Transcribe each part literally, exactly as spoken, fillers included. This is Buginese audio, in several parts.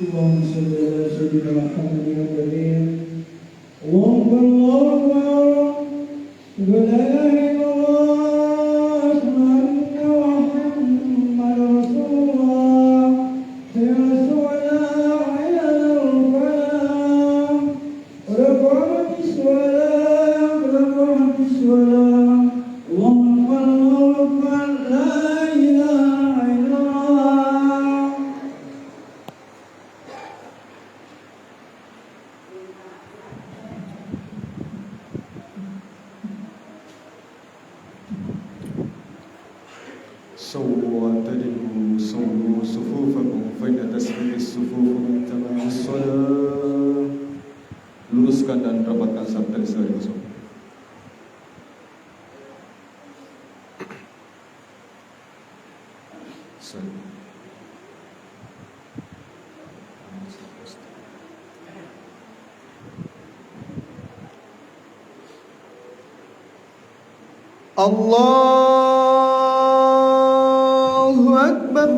اللهم صل على سيدنا محمد وسلم. الله أكبر، الله أكبر. لا إله إلا الله، أشهد أن محمدا رسول الله. حي على الصلاة، حي على الفلاح. قد قامت الصلاة، قد قامت الصلاة. الله أكبر، الله أكبر. لا إله إلا الله. سووا واعتدلوا، سووا صفوفكم، فإن تسوية الصفوف من تمام الصلاة. Luruskan dan rapatkan saf tali sirah. الله أكبر.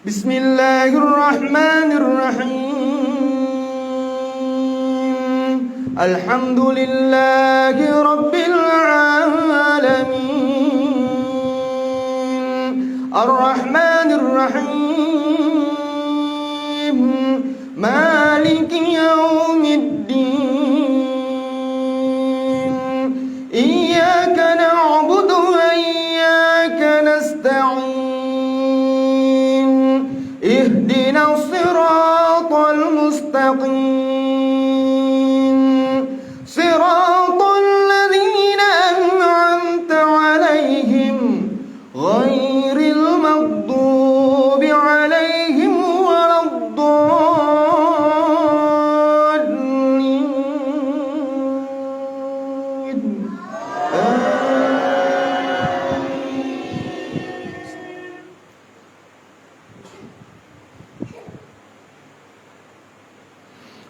بسم الله الرحمن الرحيم. الحمد لله رب العالمين. الرحمن الرحيم. مالك يوم الدين. إياك نعبد وإياك نستعين. اهدنا الصراط المستقيم. صراط الذين أنعمت عليهم غير المغضوب عليهم ولا الضالين. آمين.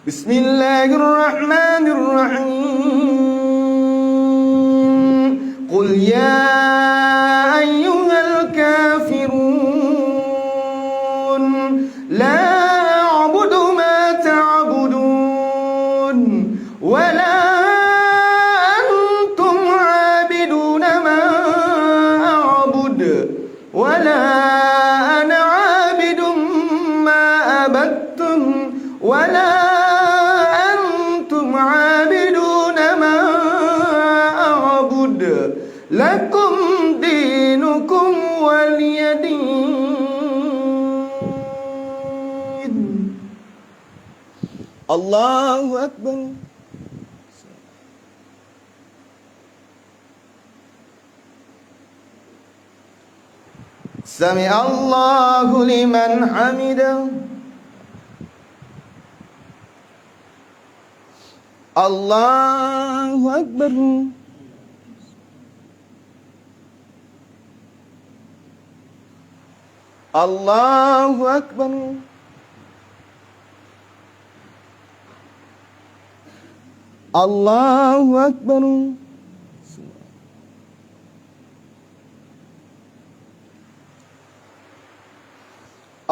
بسم الله الرحمن الرحيم. قل يا أيها الكافرون، لا أعبد ما تعبدون، ولا أنتم عابدون ما أعبد، ولا أنا عابد ما عبدتم، ولا أنتم عابدون ما أعبد. لكم دينكم ولي دين. الله أكبر. سمع الله لمن حمده. الله أكبر. الله أكبر. الله أكبر.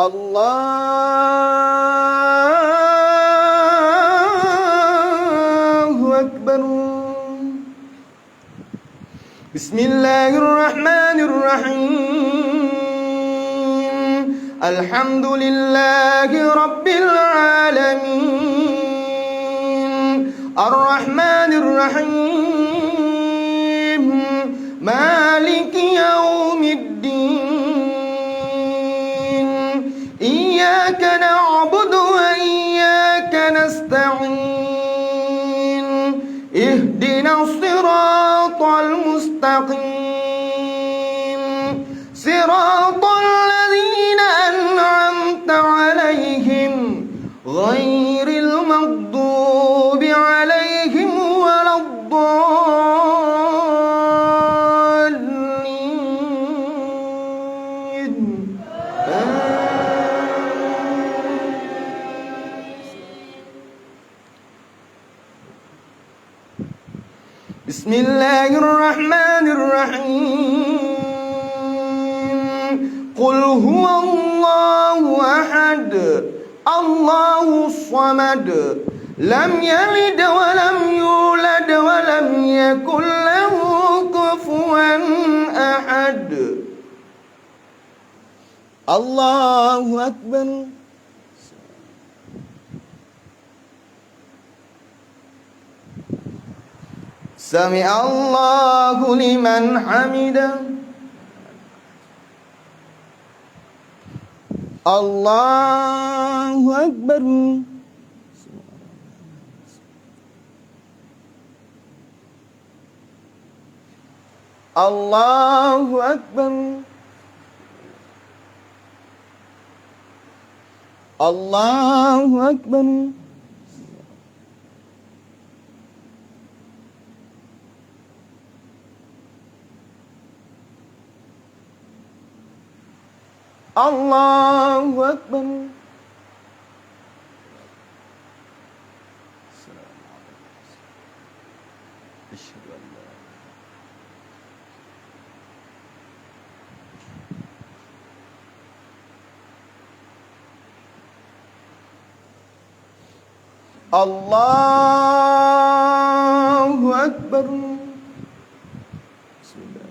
الله أكبر. بسم الله الرحمن الرحيم. الحمد لله رب العالمين. الرحمن الرحيم. مالك يوم الدين. إياك نعبد وإياك نستعين. اهدنا الصراط المستقيم. صراط الذين أنعمت عليهم غير المغضوب عليهم ولا الضالين. آمين. بسم الله الرحمن الرحيم. قل هو الله أحد، الله الصمد، لم يلد ولم يولد ولم يكن له كفوا أحد. الله أكبر. سمع الله لمن حمده. الله أكبر. الله أكبر. الله أكبر. الله أكبر. السلام عليكم. أشهد أن لا إله إلا الله. الله أكبر. بسم الله.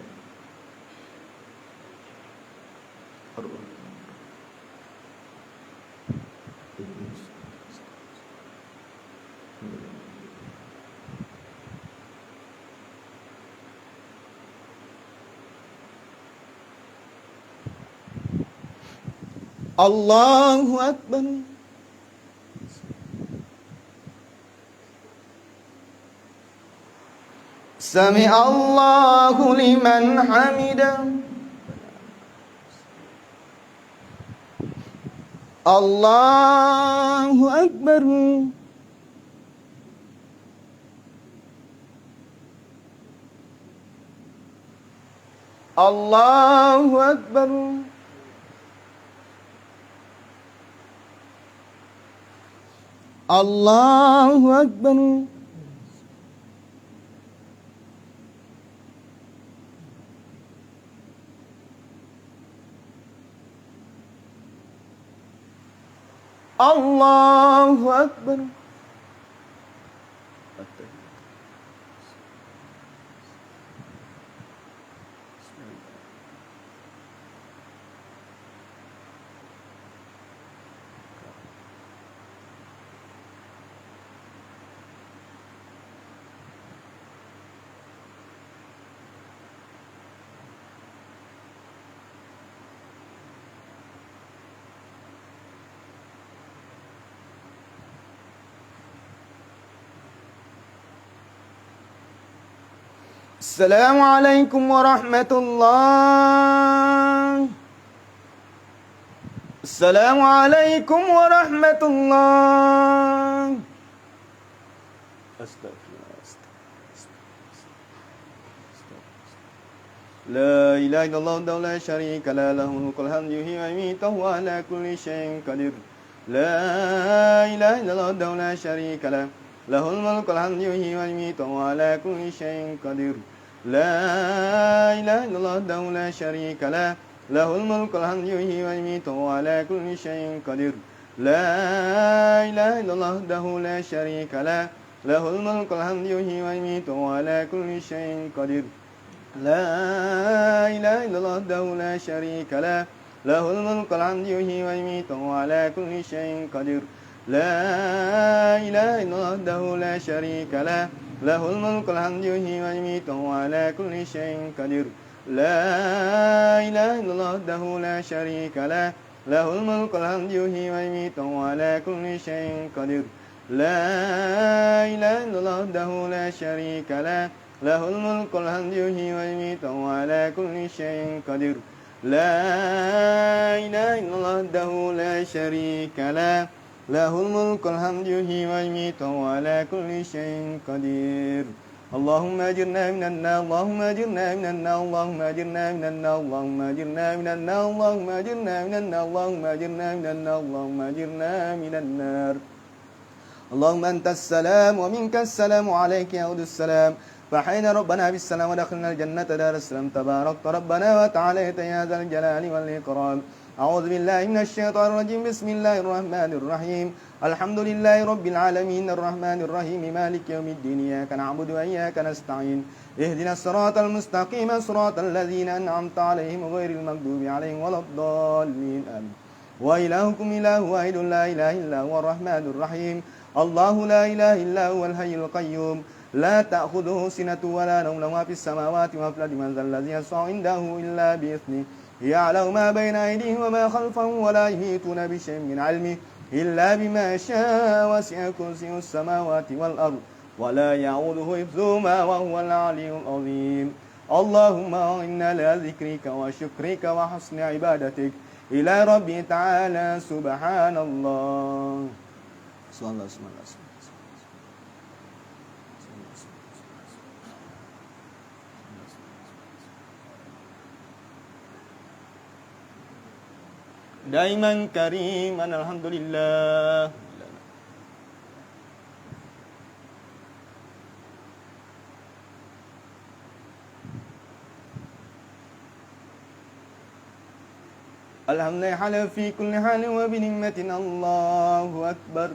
الله أكبر. سمع الله لمن حمده. الله أكبر. الله أكبر. الله أكبر. الله أكبر. السلام عليكم ورحمة الله. السلام عليكم ورحمة الله. أستغفر الله. لا إله إلا الله وحده لا شريك له، له الملك والحمد يحيي ويميت وهو على كل شيء قدير. لا إله إلا الله وحده لا شريك له، له الملك والحمد يحيي ويميت وهو على كل شيء قدير. لا إله إلا الله وحده لا شريك له، له الملك والحمد يحيي ويميت وهو على كل شيء قدير. لا إله إلا الله وحده لا شريك له، له الملك والحمد يحيي ويميت وهو على كل شيء قدير. لا إله إلا الله وحده لا شريك له، له الملك والحمد يحيي ويميت وهو على كل شيء قدير. لا إله إلا الله وحده لا شريك له، له الملك والحمد يحيي ويميت وهو على كل شيء قدير. لا إله إلا الله وحده لا شريك له، له الملك والحمد يحيي ويميت وهو على كل شيء قدير. لا إله إلا الله وحده لا شريك له، له الملك والحمد يحيي ويميت وهو على كل شيء قدير. لا إله إلا الله وحده لا شريك له، له الملك والحمد يحيي ويميت وهو على كل شيء قدير. اللهم أجرنا من النار، اللهم أجرنا من النار، اللهم أجرنا من النار، اللهم أجرنا من النار، اللهم أجرنا من النار، اللهم أجرنا من النار، اللهم أجرنا من النار. اللهم أنت السلام ومنك السلام وعليك يعود السلام. فحينا ربنا بالسلام ودخلنا الجنة دار السلام. تباركت ربنا وتعاليت يا ذا الجلال والإكرام. أعوذ بالله من الشيطان الرجيم. بسم الله الرحمن الرحيم. الحمد لله رب العالمين الرحمن الرحيم مالك يوم الدين إياك نعبد وإياك نستعين اهدنا الصراط المستقيم صراط الذين أنعمت عليهم غير المغضوب عليهم ولا الضالين آمين. وإلهكم إله واحد لا إله إلا هو الرحمن الرحيم. الله لا إله إلا هو الحي القيوم لا تأخذه سنة ولا نوم له ما في السماوات وما في الأرض من ذا الذي يشفع عنده إلا بإذنه يعلم ما بين أيديهم وما خلفهم ولا يحيطون بشيء من علمه إلا بما شاء وسع كرسيه السماوات والأرض ولا يعوده حفظهما وهو العلي العظيم. اللهم أعنا على ذكرك وشكرك وحسن عبادتك. إلى ربي تعالى. سبحان الله. سبحان الله، سبحان الله، سبحان الله. دائما كريما، الحمد لله. الحمد لله في كل حال وبنعمة. الله أكبر.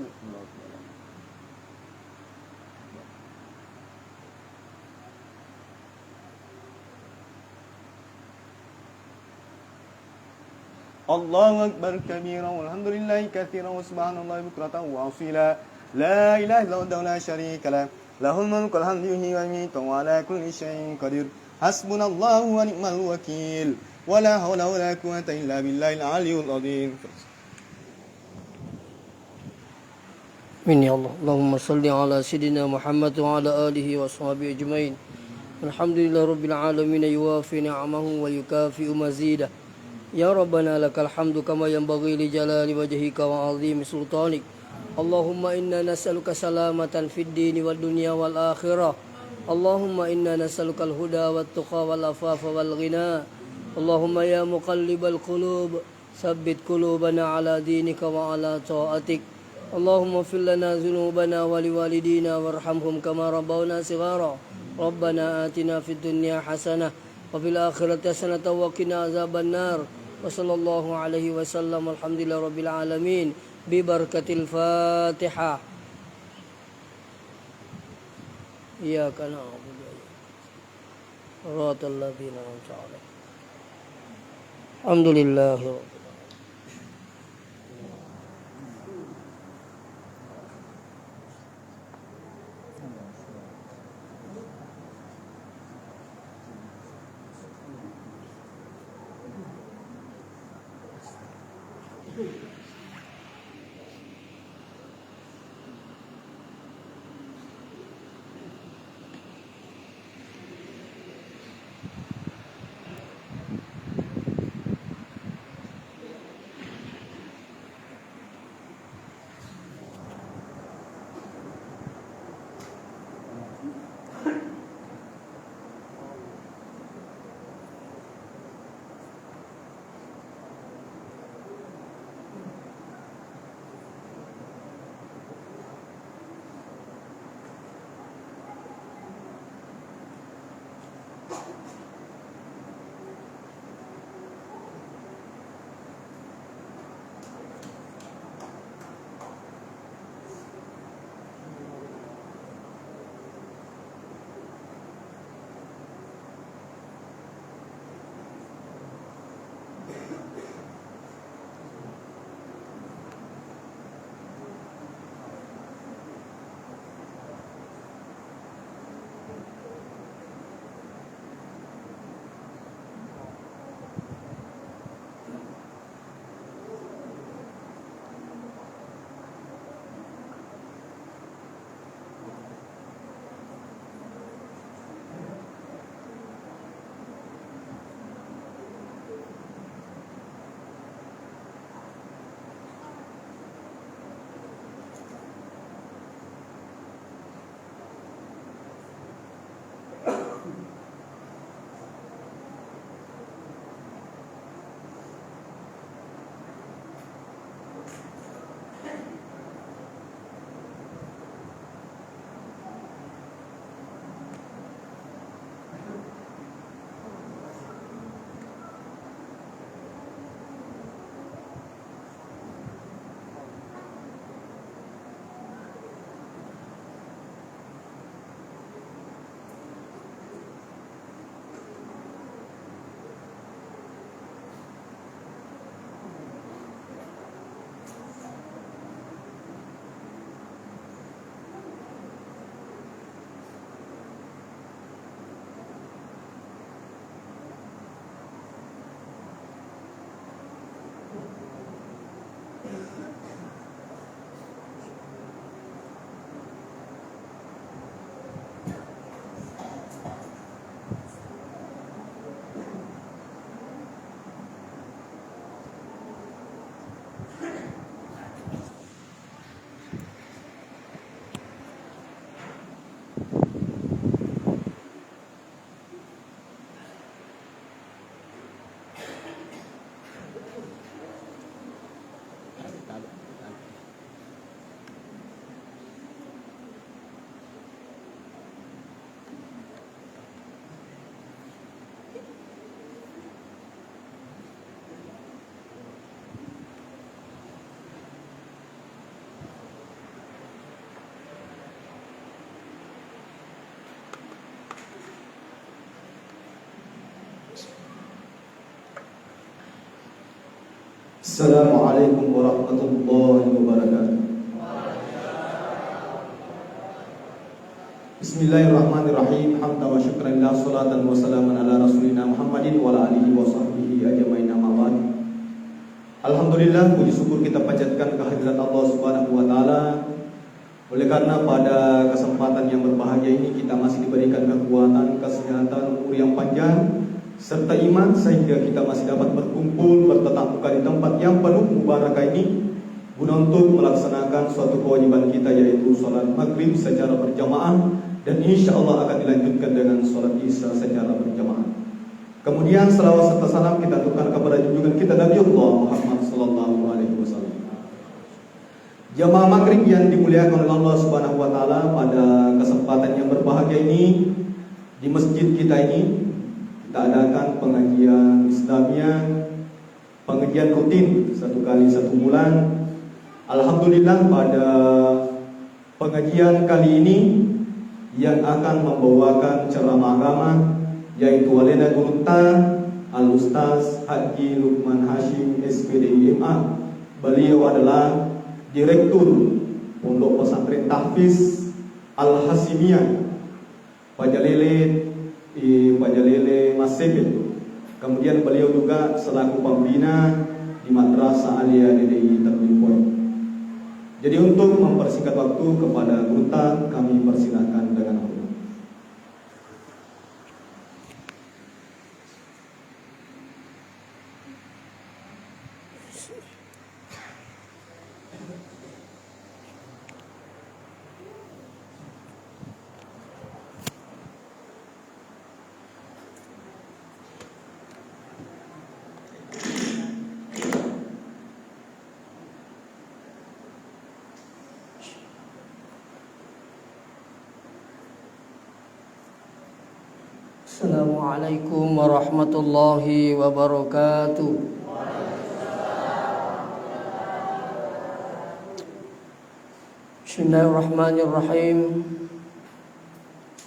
الله أكبر كبيرا والحمد لله كثيرا وسبحان الله بكرة وأصيلا. لا إله إلا الله وحده لا شريك له. له الملك والحمد يحيي ويميت وعلى كل شيء قدير. حسبنا الله ونعم الوكيل. ولا حول ولا قوة إلا بالله العلي العظيم. آمين يا الله. اللهم صل على سيدنا محمد وعلى آله وصحبه أجمعين. الحمد لله رب العالمين، يوافي نعمه ويكافئ مزيده. يا ربنا لك الحمد كما ينبغي لجلال وجهك وعظيم سلطانك. اللهم إنا نسألك سلامة في الدين والدنيا والآخرة. اللهم إنا نسألك الهدى والتقى والعفاف والغنى. اللهم يا مقلب القلوب، ثبت قلوبنا على دينك وعلى طاعتك. اللهم اغفر لنا ذنوبنا ولوالدينا وارحمهم كما ربونا صغارا. ربنا آتنا في الدنيا حسنة وفي الآخرة حسنة وقنا عذاب النار. وصلى الله عليه وسلم والحمد لله رب العالمين ببركة الفاتحة. إياك نعبد وإياك صراط الذين أنعمت عليهم. الحمد لله رب العالمين. Assalamualaikum warahmatullahi wabarakatuh. Bismillahirrahmanirrahim. Hamdan wa syukran lillah, salatan wa salaman ala rasulina Muhammadin wa ala alihi wa sahbihi ajmain, amma ba'd. Alhamdulillah, puji syukur kita panjatkan kehadirat Allah Subhanahu wa Ta'ala. Oleh karena pada kesempatan yang berbahagia ini kita masih diberikan kekuatan, kesehatan, umur yang panjang, serta iman, sehingga kita masih dapat berkumpul, bertatap muka di tempat yang penuh mubarakah ini, guna untuk melaksanakan suatu kewajiban kita, yaitu salat maghrib secara berjamaah, dan insya Allah akan dilanjutkan dengan salat isya secara berjamaah. Kemudian, salawat serta salam kita aturkan kepada junjungan kita, Nabi Allah Muhammad sallallahu alaihi wasallam. Jamaah maghrib yang dimuliakan oleh Allah Subhanahu wa Ta'ala, pada kesempatan yang berbahagia ini, di masjid kita ini, kita adakan pengajian Islamiyah, pengajian rutin satu kali satu bulan. Alhamdulillah, pada pengajian kali ini yang akan membawakan ceramah agama yaitu alena gurutta, Al Ustaz Haji Lukman Hashim, S P D I, M A. Beliau adalah Direktur Pondok Pesantren Tahfiz Al Hasimiyah Pajalele, eh, Pajalele Massepe. Kemudian beliau juga selaku pembina di Madrasah Aliyah D D I Terminal Point. Jadi, untuk mempersingkat waktu, kepada gurutta kami persilakan dengan hormat. Assalamualaikum warahmatullahi wabarakatuh. Bismillahirrahmanirrahim.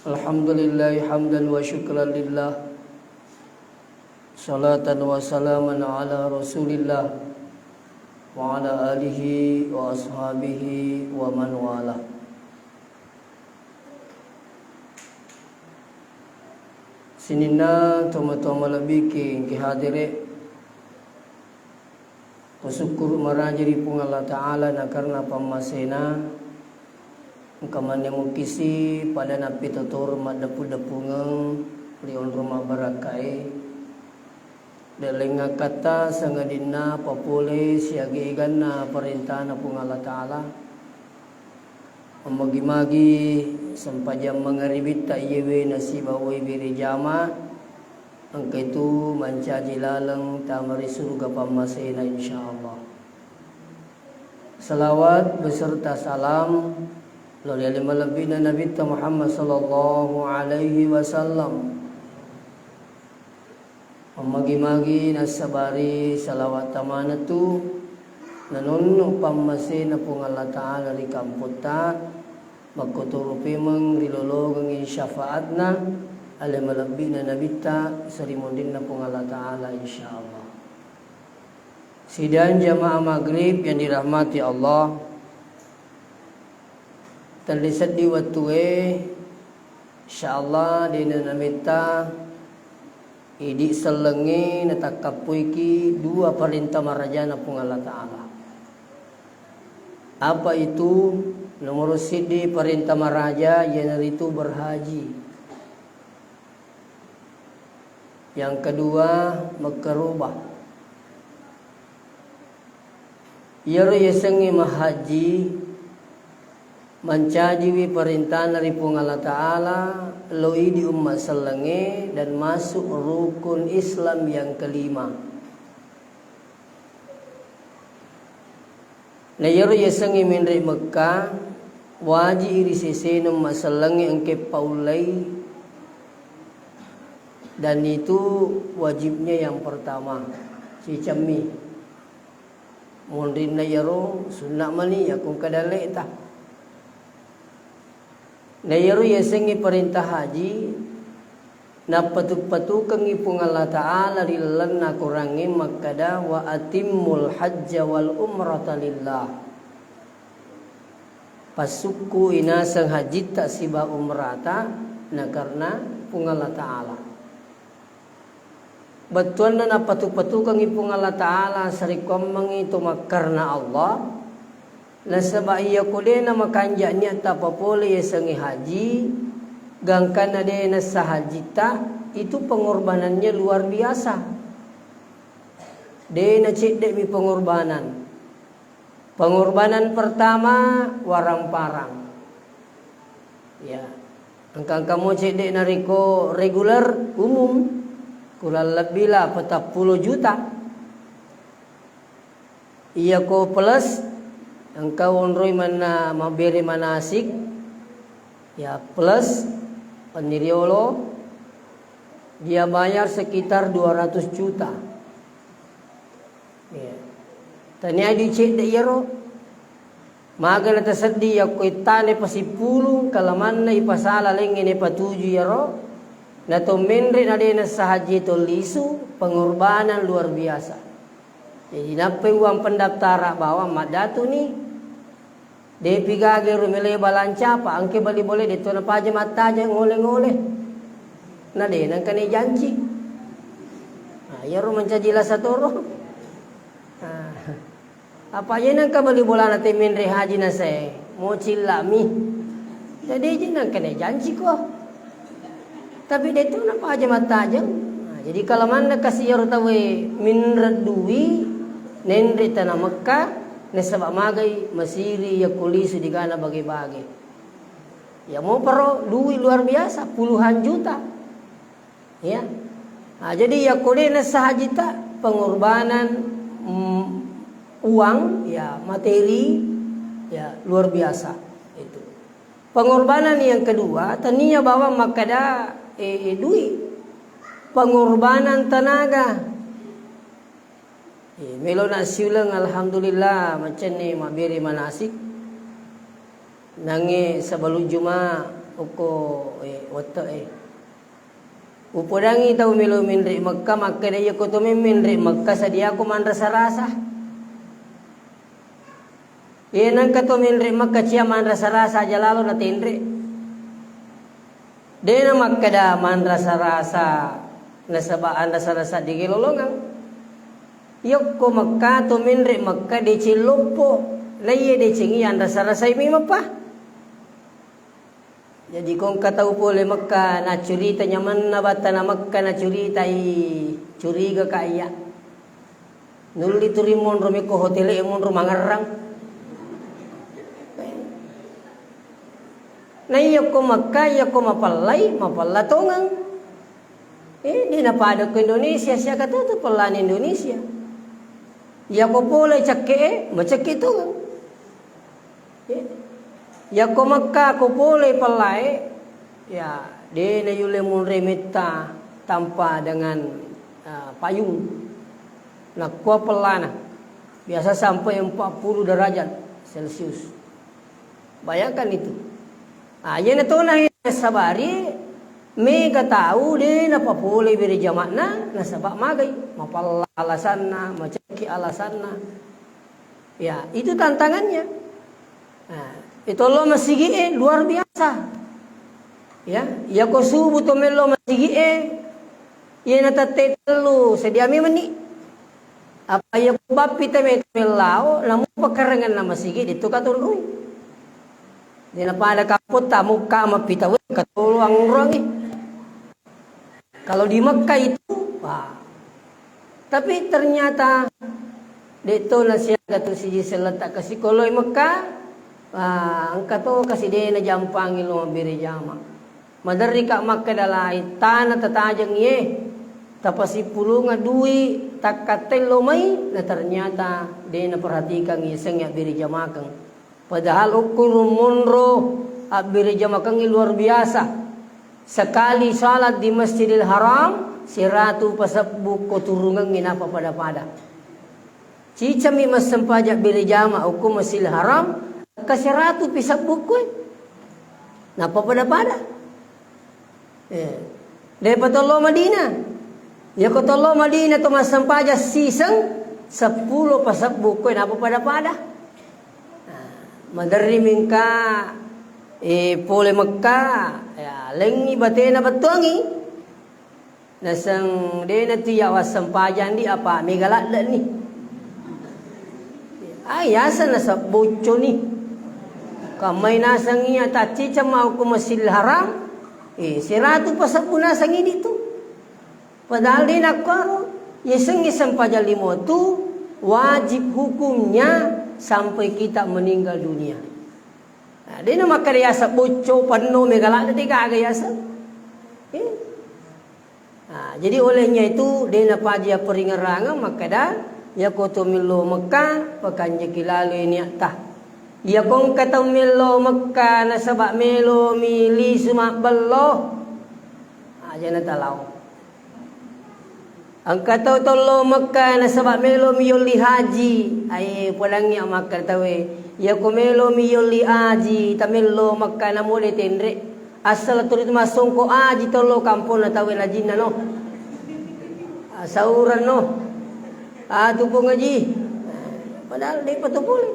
Alhamdulillah, hamdan wa syukran lillah. Salatan wa salaman ala Rasulillah wa ala alihi wa ashabihi wa man walah. Sininna tomatoa malebbiki engka hadere, kusukkuru maraja ri Puang Allah Ta'ala na karena pammasena engka manne mukkisi pada nappitotoreng maddeppu-deppungeng ri onrong mabbarakkae. De'lengngakkatta sangadinna papole siaga eganna parentana Puang Allah Ta'ala. Magi-magi sempajang mangaribitta iyewe nasibawai bere jama, engka itu mancaji laleng tama ri suruga pammasena, insyaallah. Salawat beserta salam lao ri ale malebbina Nabitta Muhammad sallallahu alaihi wasallam. Mammagi-magi nassabari salawatta maneng tu nanonno pammasena Puang Allah Ta'ala ri kampotta, makkotoro pemeng rilolongengngi syafaatna ale malebbi'na Nabitta sarimunrinna Puang Allah Ta'ala, insyaallah. Sidang jamaah maghrib yang dirahmati Allah, telli seddi wettue, insyaallah, dena nametta idi sellengnge natakkapuiki dua parenta marajana Puang Allah Ta'ala. Apa itu? Nomoro siddi parenta maraja, iyanaritu berhaji. Yang kedua, makkarobah. Iyaro yasengnge mahajji, mancajiwi parentana ri Puang Allah Ta'ala, lo idi umma sellengnge, dan masuk rukun Islam yang kelima. Na iyaro yasengnge menre Mekka, waji iri sesena umma sellengnge engke paullei, dan itu wajibnya yang pertama, cicammi. Monrinna iyaro sunna mani, yakko engka dalle'ta. Na iyaro yasengnge parenta haji, Nappatu-patukengngi Puang Allah Ta'ala ri lalenna Korangnge makkeda, "Wa atimmul hajja wal umrata lillah." Passukkui naseng hajitta siba umrata na karena Puang Allah Ta'ala. Bettuanna nappatu-patukengngi Puang Allah Ta'ala sarekkuammengngi to makkarena Allah, nasaba iyako de namakanja niatta papole yasengnge haji, gangkanna de nassa hajitta, itu pengorbanannya luar biasa. De nacedde'mi pengorbanan. Pengorbanan pertama, warang parang. Ya. Engka-engka mo cedde narekko reguler umum, kurang lebih lah patappulo juta. Iyako plus, engka onroi manna mabbere manasik, ya plus, penniriolo, dia bayar sekitar dua ratus juta. Iya. Tania dui cedde iyaro. Maga na taseddi yakko ittane pasippulung, kalamanna ipasala lengnge nepatuju iyaro. Na to menre na de nassa haji to lisu, pengorbanan luar biasa. Jadi nappai uang pendaftaran bawang maddatu ni. Depi gage ro mele balancapa, engke bali bole de to napaja mattajeng ngole-ngole. Na de nengka ne janci. Nah, iyaro mancaji lasa toro. Nah, apa je nengka bali bolana te menre haji na se, mo cilla mi. Jadi je nengka ne janci ko. Tapi de tu napaja mattajeng. Nah, jadi kalau manna kasi iyaro tawe minre dui, nenre tana Mekka, nasaba magai masiri yakko lisu digana bage-bage. Ya mo pero dui luar biasa, puluhan juta. Ya. Nah, jadi yakko de nassa hajita, pengorbanan, mm, uang, ya materi, ya luar biasa itu. Pengorbanan yang kedua, tania bawang makkeda, eh, eh, dui. Pengorbanan tenaga. Eh, melo na siuleng, alhamdulillah, macenni mabbere manasik. Nange sebelum Juma, okko, eh, wette, eh. Upodangi tau melo menre Mekka, makkeda, "Iya ko to men-, menre Mekka, sadiako manrasa-rasa." Iya nengka to menre Mekka cia manrasa-rasa aja lalo na tenre. De na makkeda manrasa-rasa nasaba anrasa-rasa di gelolongang. Yokko Mekka to menre Mekka deceng loppo, na iya deceng iya anrasa-rasai memappa. Jadi ko engka tau pole Mekka, naccurita nyamenna battana Mekka, nacuritai, curiga ka iya. Nulli tu ri monro mekko hotele e monro mangerrang. Na iya ko Mekka, iya ko mapellai, mapella tongeng. Eh, de napada ko Indonesia, siaga to tu pellana Indonesia. Iya ko pole cekke e, macekke tongeng. Ya. Yakko Mekka ko pole pellae, ya, de na yulle munre metta tanpa dengan, eh, payung. Nakkua pellana, biasa sampai empat puluh derajat Celcius. Bayangkan itu. Ah, iyana tona sabari, mega tau de napapole bere jama'na, nasaba magai, mapella alasanna, macekki alasanna. Ya, itu tantangannya. Nah, itu lo masigi e luar biasa. Ya, iya ko subuh to melo masigi e, iya na tette tellu, sedia mi meni. Apa iya ko bappi te me-, melao, namu pakarangan na masigi itu katunrui. Dena pada kapot tamu kama pita we katolo angurang e. Kalau di Mekah itu, wah. Tapi ternyata de to na siaga tu siji selletta kasi koloi Mekah, wah, engka to kasi de na jampangi lo mabbere jama. Maderri ka makkeda lai tana tatajeng ye, tapasippulunga dui takkattello mai, na ternyata de na perhatikan ye sengnge abbere jamakeng. Padahal ukkuru monro abbere jamakengnge luar biasa. Sekali salat di Masjidil Haram, seratu pasebbu ko turungengnge napa pada-pada. Cicami massempajang bere jama ukku Masjidil Haram, ka seratu pi sebbu kue. Napa pada-pada. Eh. De'pa tollo Madinah. Iyako tollo Madinah to massempajang siseng seppulo pasebbu koe napa pada-pada. Nah, maderri mingka, eh, pole Mekka, ya, lengngi batena bettuangi. Naseng de' natu iya wassempajang di apa mega ladde'ni. Ah, yaseng naseng bocconi. Kammai naseng iya tacciceng mauko Masjidil Haram. Eh, seratu pasebbu naseng idi tu. Padahal de' nakkoro, yasengnge sempajang limo tu wajib hukumnya sampai kita meninggal dunia. Nah, de' namakkeda yaseng bocco, penno, mega ladde' de' gaga yaseng. Eh. Nah, jadi olehnya itu de' napaja peringerangeng makkeda, iyako to mello Mekka, pakanjaki laloi niatta. Iyako engka tau mello Mekka nasaba melo mi lisu mabbello, aja natalao. Engka tau tollo Mekka nasaba melo mi yolli haji. Ai, podangngi makkeda tauwe, iyako melo mi yolli haji, tamello Mekka namole tenre. Asal tuli tu massongko aji tollo kamponna tauwe najinna no. Ah, sauran no. Ah, tu Pung Aji. Padahal de'pa to pole.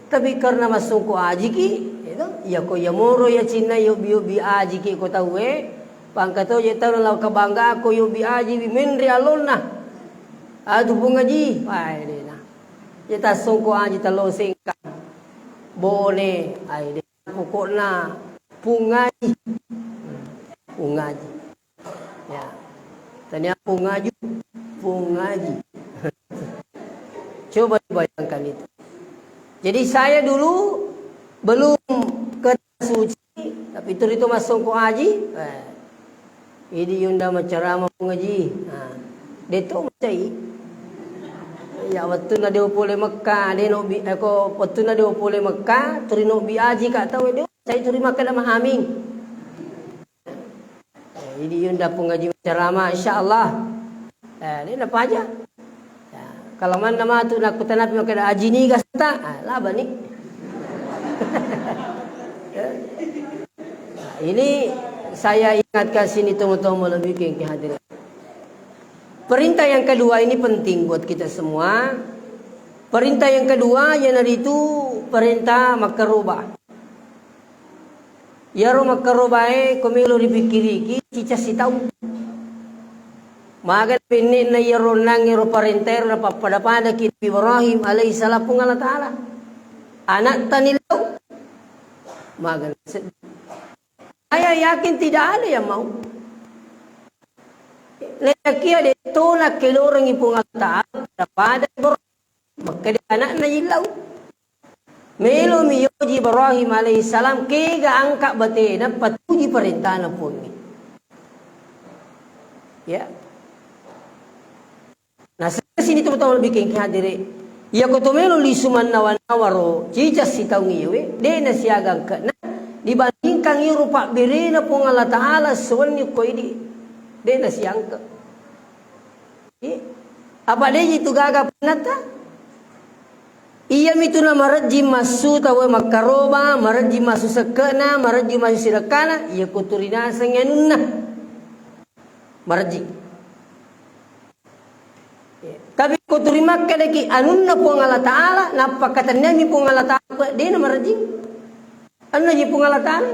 Tapi karena massongko ajiki, ya to? Iyako iya moro iya cinna yobbi-yobbi ajiki ko tauwe, pangka to je tau lao kebangga ko yobbi aji wi menre alonna. Ah, tu Pung Aji. Ai, de'na. Ya tassongko aji talo sengka. Bone, ai de'. Pokokna Pung Aji. Pung Aji. Ya. Tania Pung Aju, Pung Aji. Coba bayangkan itu. Jadi saya dulu belum ke suci, tapi itu itu massongko aji. Eh. Idi yunda macarama Pung Aji. Nah. De'to macai. Ya, wettunna de'o pole Mekka, de' nobbi, eh, ko wettunna de'o pole Mekka, tuli nobbi aji ka tau de'o, sai tuli makkeda ma aming. Eh, idi yunda Pung Aji macarama, insyaallah. Eh, de' napaja. Ya, kalau manna matu nakkutanapi makkeda aji niga seta, ah, labani. Ya. Nah, ini saya ingatkan sini teman-teman lebih ke hadirin. Perintah yang kedua ini penting buat kita semua. Perintah yang kedua, iyanaritu perintah makkaroba. Iyaro makkarobae ko melo ripikkiriki, ciceng sitaung. Maga penne'na iyaro onnang ero parentaero napappada-padaki Nabi Ibrahim alaihissalam Puang Allah Ta'ala. Ana'ta nillau. Maga seddi. Saya yakin tidak ada yang mau. Nayakia de' to nakkelorengngi Puang Allah Ta'ala pada-pada Ibrahim. Makkeda ana'na yillau. Melo mi yoji Ibrahim alaihissalam kega angka batena patuji parentana Puangnge. Ya. Nah, sini teman-teman bikin hadire. Iya ko to melo lisu mannawa-nawaro, ciceng sitaung iyewe, de' nasiaga angkena dibandingkan iyaro pabberena Puang Allah Ta'ala sewenni ko idi. De' nasiangke. Iya. Apa de' itu gaga punnata? Iyamitu na marejjing massu tauwe makkaroba, marejjing massu sekke'na, marejjing massu sidekkana, iya ko tuli nasengngi anunna. Marejjing. Tapi ko tuli makkedaki anunna Puang Allah Ta'ala, nappa katenniami Puang Allah Ta'ala, de' na marejjing. Anunna ji Puang Allah Ta'ala.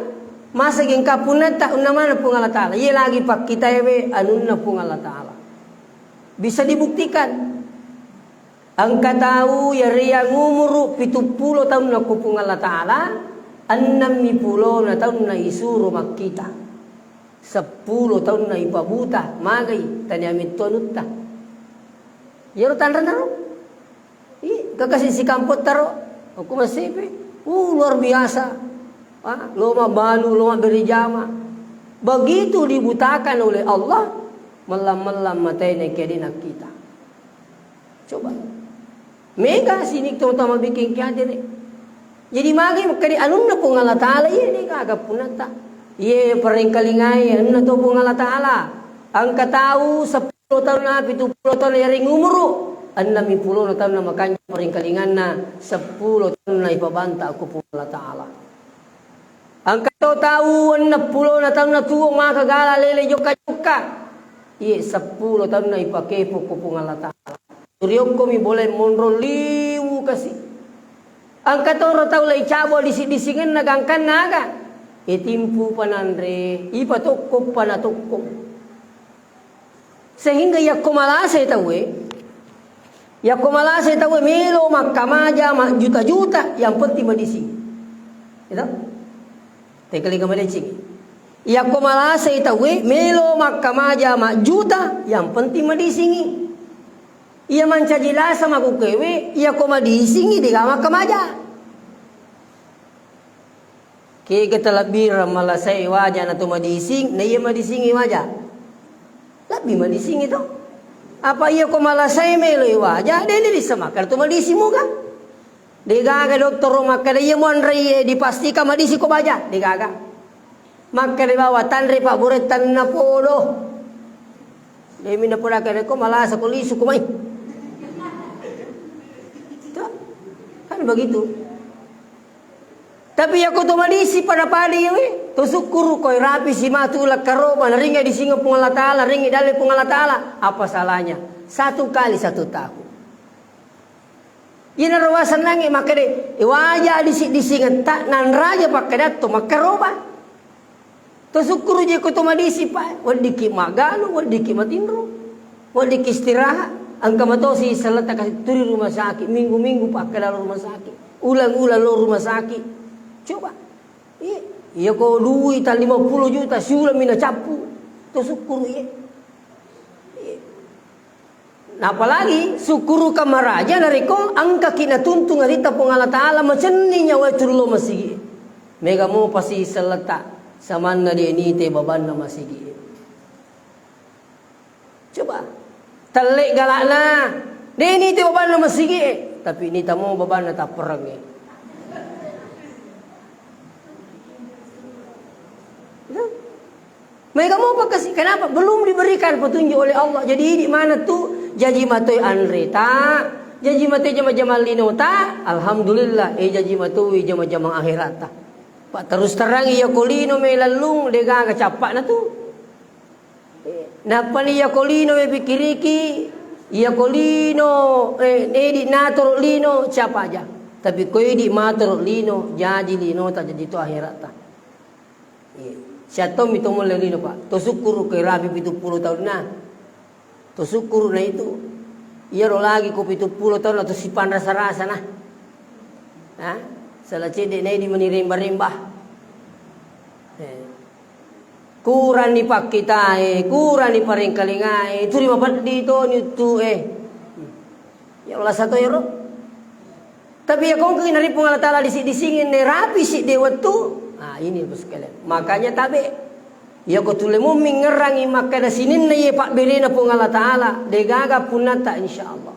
Masa gengka punnata, unna mana Puang Allah Ta'ala. Iya lagi pakkitaewe anunna Puang Allah Ta'ala. Bisa dibuktikan. Engka tau yariyang umuru pitu pulo taunna ko Puang Allah Ta'ala, enneng mi pulona taunna isuro makkita. Seppulo taunna ipabuta, magai, tania metto anutta. Iyaro tanrena ro. Ih, kekasih si kampotta ro. Aku masih pe. Uh, luar biasa. Ah, lo mabbalu, lo mabbere jama. Begitu dibutakan oleh Allah, mellam-mellam mataena kede nakkita. Coba. Mega sini to tama bikin kiadere. Jadi magi makkeda anunna Puang Allah Ta'ala, iya de' gaga punnata. Iya parengkalingai anunna to Puang Allah Ta'ala. Engka tau seppulo taunna, pitu pulo taunna yareng umuru, enneng mi pulona taunna makanja parengkalinganna, seppulo taunna ipabanta ko Puang Allah Ta'ala. Engka to tau enneng pulona taunna tuo maka gala lele jokka-jokka. Iye seppulo taunna ipakepokko Puang Allah Ta'ala. Turiokkomi bolae monro liwu kasi. Engka toro tau laicabu disi-disingenna gangkanna aga? Itimpu pananre, ipatokko panatokko. Sehingga yakko malasai tauwe, yakko malasai tauwe melo makkamaja majjuta-juta, yang penting madising. Gitu? Tengkalinga madeceng. Yakko malasai tauwe melo makkamaja majjuta, yang penting madisingi. Iya mancaji lasa makukkewe, yakko madisingi dega makkamaja. Kega talebbireng malasai waja na to madising, na iya madisingi waja. Lebbi madisingi to. Apa iya ko malasai melo i waja, de ni rissa makkeda to madising muga. Degaga dottoro makkeda iya muanre iye dipastikan madising ko baja, degaga. Makkeda bawa tanre pabborettanna podo. Demi napoda kede ko malasa ko lisu ko mai. To. Kan begitu. Tapi yakko to madising pada-pada iya we, to sukkuru koi rapi si matu lakkaroba, naringngi disingeng Puang Allah Ta'ala, ringngi dalle Puang Allah Ta'ala. Apa salahnya? Satu kali satu tahun. Iyanaro wasennangnge makkeda, e, waja disi-disingetta nanraja pakkedatto makkaroba. To sukkuru je ko to madising, Pak. Weddikki maggalung, weddikki matinro, weddikki istirahat. Engka matosi selletta kasi tuli rumah sakit, minggu-minggu pakkeda lo rumah sakit, ulang-ulang lo rumah sakit. Coba. Iya, iya ko dui ta lima puluh juta siuleng mi nacappu. To sukkuru iye. Iya. Napalagi sukkurukeng maraja narekko engkaki natuntung aritta Puang Allah Ta'ala macenning nyawa tullo masigi. Mega mopa si selletta samanna de nite babanna masigi. Coba. Telle galakna de nite babanna masigi, tapi nita mo babanna tapperengnge. Nah. Maega mopa kasi, kenapa? Belum diberikan petunjuk oleh Allah. Jadi idi mana tu jaji matoi anreta, jaji matoi jama-jama linota, alhamdulillah, eh jaji matoi jama-jama akhiratta. Pak terus terang iya ko lino melallung degaga cappakna tu. Nappani iya ko lino mepikiriki, iya ko lino, eh, edi natoro lino, siapa aja. Tapi ko edi matoro lino, jaji linota, jaji to akhiratta. Iya. Siattommi to mulle lino, Pak. To sukkuru ko rapi pitu pulo taunna. To sukkuru na itu. Iyaro lagi ko pitu pulo taunna to sipanrasa-rasa na. Ha? Sala cedde na idi mani remba-remba. Eh. Kuranni pakkitae, kuranni parengkalingae, turi mapeddi to ni uttu e. Ya Allah sato ero. Tapi iya kongkeng nari Puang Allah Ta'ala disi-disingi ne rapi sidde wettu. Ah, ini Bapak sekalian. Makanya tabe. Iya ko tulle mummi ngerrangi makkeda sininna iye pabberena Puang Allah Ta'ala, degaga punnata insyaallah.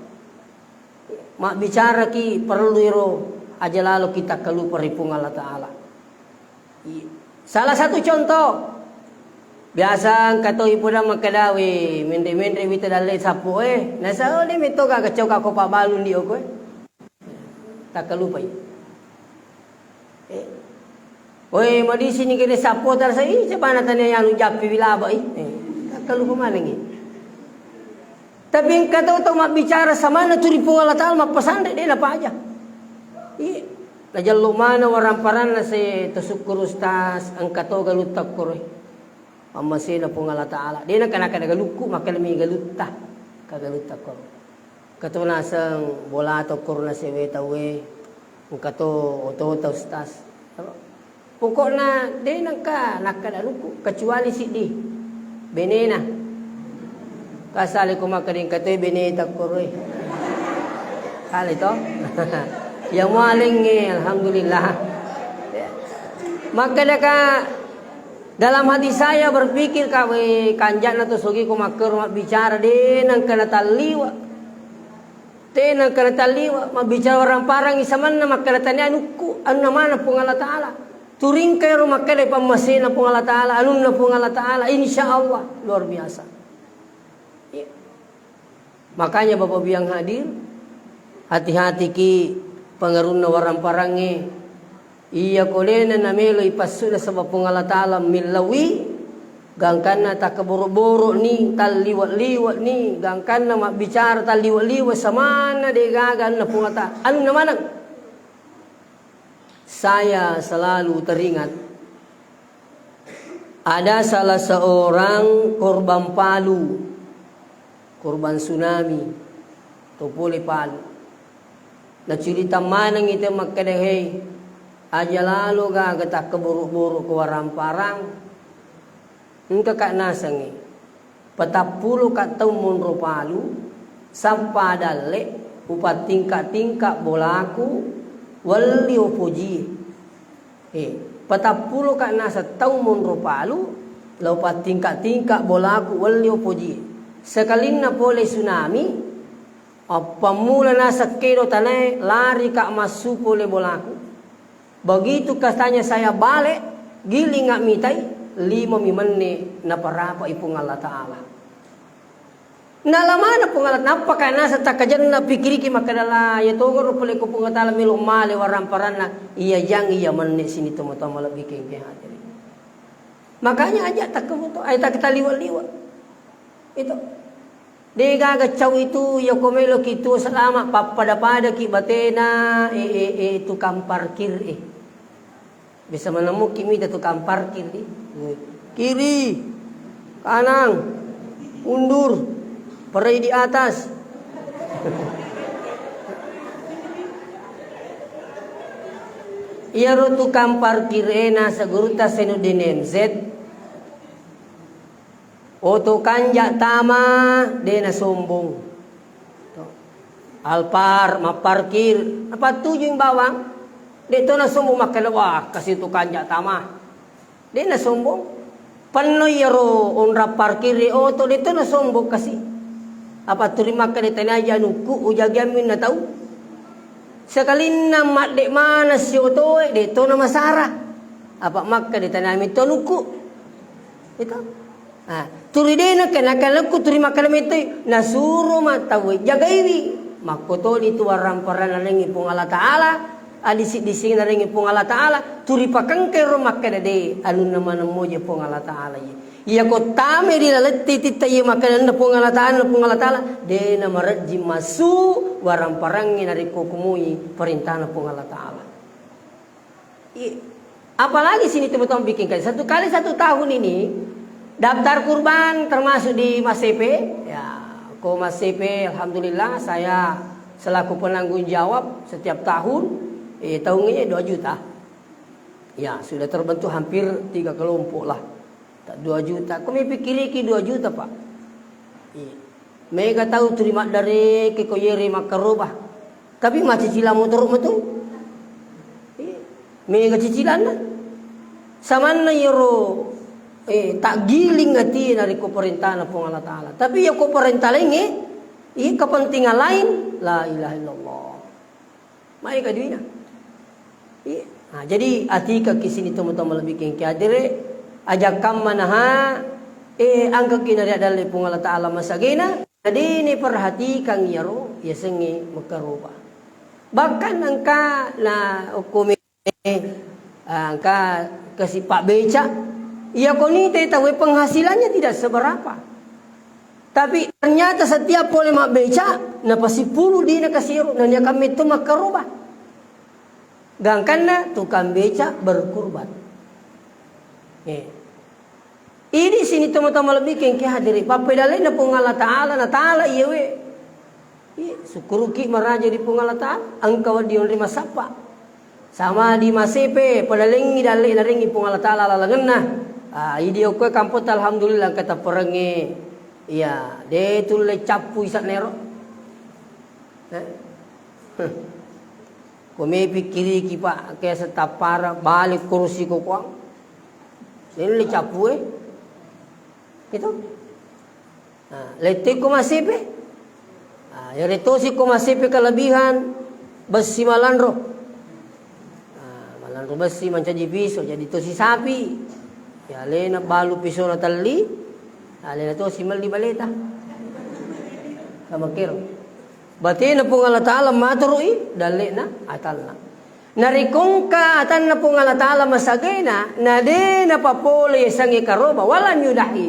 Mabbicaraki perlu iro aja lalo kita kalupa ri Puang Allah Ta'ala. Iya. Salah satu contoh, biasa engka to ipodang makkeda, "We, menre-menre wita dalle sappo e." Nasaba de metto gaga coka ko pabbalu ndi oko e. Takkalupai. Eh. We, madisini gede sappo tarasa, ih, cebana tania yanu jappi wilaba i. Eh. Takkalupa manengi. Tapi engka tau, tau mabbicara samanna tu ri Puang Allah Ta'ala mappasanre, de napaja. Iya. Najallo mana waramparanna se to sukkuru ustaz, engka to galutta koroi. Pammasena Puang Allah Ta'ala. De naka naka galukku, makkeda mi galutta. Ka galutta koro. Engka to naseng bola to koro nasewe tauwe. Engka to oto-oto ustaz. Pokokna de nengka nakkeda lukku kecuali siddi benena. Kasale ko makkeda engka toi beneta koroi. Kale to. Ya mualengnge alhamdulillah. Makkedaka dalam hati saya berpikir ka we kanjana to sogi ko makkero mabbicara de nengka natalliwa. Tena engka natalliwa, mabbicara warang-parangi samanna makkeda tania anukku, anunna maneng Puang Allah Ta'ala. Turingka ero makkeda pammasena Puang Allah Ta'ala, anunna Puang Allah Ta'ala, insya Allah luar biasa. Iya. Makanya Bapak Ibu yang hadir, hati-hati ki pengaruhna warang-parangnge. Iya ko dena namelo ipassu nasaba Puang Allah Ta'ala millauwi, Gangkanna takkaboro-boro ni, talliwe-liwe ni, gangkanna mabbicara talliwe-liwe, samanna de gaga anunna Puang Allah Ta-, anunna maneng. Saya selalu teringat, ada salah seorang korban Palu, korban tsunami, to pole Palu. Nacurita maneng itu makkeda, "Hei, aja lalo gaga takkaboro-boro ko waramparang." Engka ka nasengngi. Patappulo ka taung monro Palu, sappa dalle, upattingka-tingka bolaku, welli opojie. Eh, patappulo ka naseng taung monro Palu, la upattingka-tingka bolaku, welli opojie. Sekalinna pole tsunami, appammula naseng kedo tanae, lari ka massu pole bolaku. Begitu katanya saya bale, gilinga mitai, lima mi menne naparapai Puang Allah Ta'ala. Nalamana Puang Allah, nappa ka naseng takkajenna pikiriki makkeda la, iya togoro pole ko Puang Allah Ta'ala melo male waramparanna, iya jang iya menne sini tomatoa malebbi kengke hadirin. Makanya aja takkemuto, aja tak kita liwa-liwa. Itu. De gaga cau itu, iya ko meloki tuo salama, pappada-padaki batena, eh, eh, eh, tukang parkir, eh. Bisa menemuki mita tukang parkir, eh. Kiri, kanan, mundur, perai di atas. Iyaro tukang parkir e naseng gurutta Zainuddin M Z. Oto kanja tama, de nasombong. To. Alphard, mapparkir, napattujui bawang. De to nasombong makkeda, "Wah, kasi tu kanja tama." De nasombong. Penno iyaro onrang parkir e oto, de to nasombong kasi. Apa turi makkeda, "Tania aja anukku, ujagiammi na tau." Sekalinna madde maneng si otoe, de to namasara. Apa makkeda, "Tania mi to anukku." Itu. Ah, turi dena kena kalekku turi makkeda mettoi, nasuro ma tauwe jagaiwi. Makkotoni tu warang-parang narengi Puang Allah Ta'ala, adisi-dising narengi Puang Allah Ta'ala, turi pakengkero makkeda de, anunna maneng moje Puang Allah Ta'ala ye. Iya ko tame ri lalette titta iya makkeda anunna Puang Allah Ta'ala, Puang Allah Ta'ala, de namarejji massu warang-parangnge narekko kumui perintahna Puang Allah Ta'ala. I-, apalagi sini teman-teman bikin kayak satu kali satu tahun ini daftar kurban termasuk di Masepe. Ya, ko Masepe, alhamdulillah saya selaku penanggung jawab setiap tahun, eh, tahun ini dua juta. Ya, sudah terbentuk hampir tiga kelompok lah. Tak dua juta. Ko mipikiriki dua juta, Pak. Iya. Mega tau tuli maddareke ko yere makkaroba. Tapi macicilang motoro matu. Iya. Mega cicilanna. Samanna yero, eh, taggiling atie narekko parentana Puang Allah Ta'ala. Tapi yako parenta laingnge, iya kepentingan lain, la ilaha illallah. Maega duina. Iya. Nah, jadi atikaki sini tomatoa malebbi kengke hadere, ajakkamma naha, eh, angkaki nariadalle Puang Allah Ta'ala masagena, nadene perhatikan iyaro, yasengnge makaroba. Bahkan engka na okko me-, eh, engka kasi pabbeca, iya koni te tauwe penghasilannya tidak seberapa. Tapi ternyata setiap pole mabbeca, napasipulu dina kasiru, naniakan metto makkaroba. Gangkanna tukang beca berkurban. Eh. Ini sini tomatoa malebbi kengke hadiri. Pappedalena Puang Allah Ta'ala, na Ta'ala iyewe. Iya, sukkuruki maraja di Puang Allah Ta'ala, engka wedding onri massappa. Sama di Masepe, pada lengngi dalle narengngi Puang Allah Ta'ala lalengenna. Ah, idi okkoe kampotta alhamdulillah engka tapperengnge. Iya, de tulle cappu isanna ero. Eh? Ko me pikkiriki, Pak, ke setappara balik kursi kokoang. De nulle cappu e. Itu. Nah, lettu'i ko Masepe. Nah, iyaretosi ko Masepe kelebihan bessi malanro. Nah, malanro bessi mancaji piso, jadi tosi sapi. Ya, alena balu pisona telli, alena tosi melli baleta. Sama kero. Batena Puang Allah Ta'ala maturui dallena atalna. Narekko engka atanna Puang Allah Ta'ala masagena, na de napapole yasengnge karoba, walam yudahi.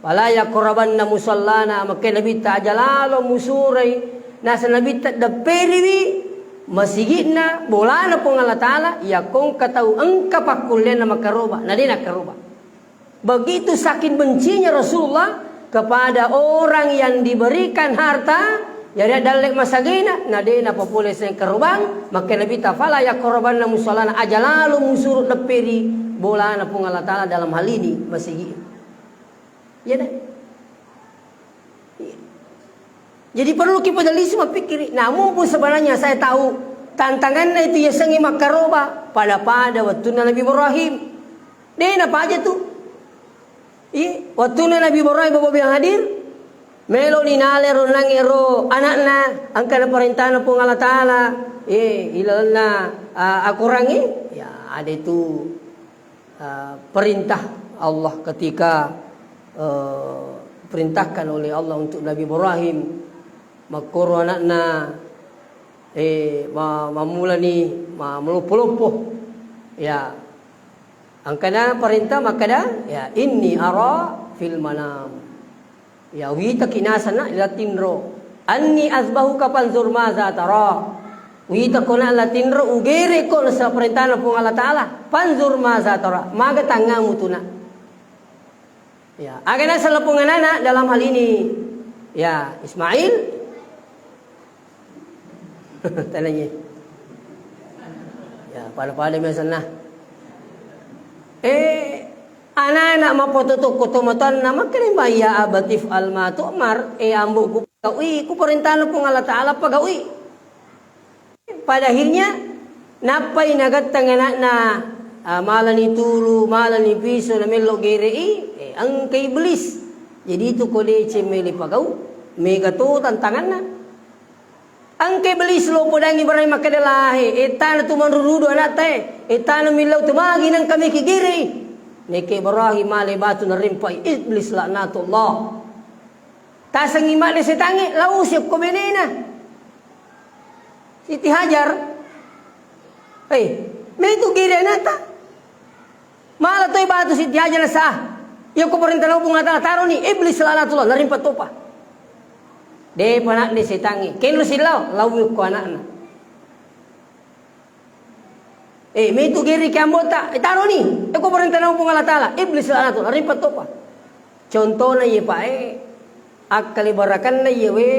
Fala yaqrabanna musallana, makkeda Nabitta, aja lalo musuroi, naseng Nabitta, depperiwi masigi'na bolana Puang Allah Ta'ala, yakko engka tau engka pakkulleanna makkaroba, na de nakkaroba. Begitu saking bencinya Rasulullah kepada orang yang diberikan harta, yari dalle masagena, na de napapole seng karobang, makkeda Nabitta, fala yaqrabanna musallana, aja lalo musuro depperi bolana Puang Allah Ta'ala, dalam hal ini masigi. Iya deh. Iya. Jadi perlu kita dalisi mappikiri. Namun pun sebenarnya saya tahu tantanganna itu yasengnge makkaroba pada-pada wettunna Nabi Ibrahim. De napaja tu. Iya, wettunna Nabi Ibrahim, Bapak yang hadir, melo ni nale ro nangnge ro anakna, engka na parentana Puang Allah Ta'ala, iya, ilalenna, ah, Al-Quran, iya, ya, ada itu, ah, perintah Allah ketika, eh, perintahkan oleh Allah untuk Nabi Ibrahim, makkoro anakna, eh, ma-, mammulani, ma-, maloppo-loppo. Ya. Engkana parenta makkeda, ya, "Inni ara fil manam." Ya, wita kinasana la tinro. "Anni azbahuka fanzur maza tara." Wita kona la tinro, ugere ko nasa parentana Puang Allah Ta'ala. "Fanzur maza tara." Maga tangamu tuna. Ya, aga naseng lapong anana dalam hal ini? Ya, Ismail. Tananya. Ya, pada-pada biasana. Eh, anak-anak mapototo koto matanna, makanya, "Ya abatif al ma tu'mar." Eh, ambo ku pagawi, ku perintahna Puang Allah Ta'ala pagawi. Pada akhirnya, nappai nagattang anakna, ah, malani tulu, malani piso, na mello gerei, eh, engka iblis. Jadi itu ko deceng mele pagau, mega to tantanganna. Engka iblis lo podangi Ibrahim makkeda lahe, etana tu manrurudu anakta e, etana millau tu magi nang kami ki gerei. Neke Ibrahim male batu narimpai iblis laknatullah. Tasengi madde setangnge, lausi okko benena. Siti Hajar. Hei, metu gede anakta. Mala toi batu Siti Hajar nasa. Iya ko perintah Puang Allah Ta'ala taroni, iblis laknatullah, narimpa topa. De panakde setangnge. Kenro sillau, lau ko anakna. Eh, metu geri ke ambota, eh, taroni. Eh, ko perintah Puang Allah Ta'ala. Iblis laknatullah, narimpa topa. Contona iye, Pak, eh, akkalibarakanna iyewe,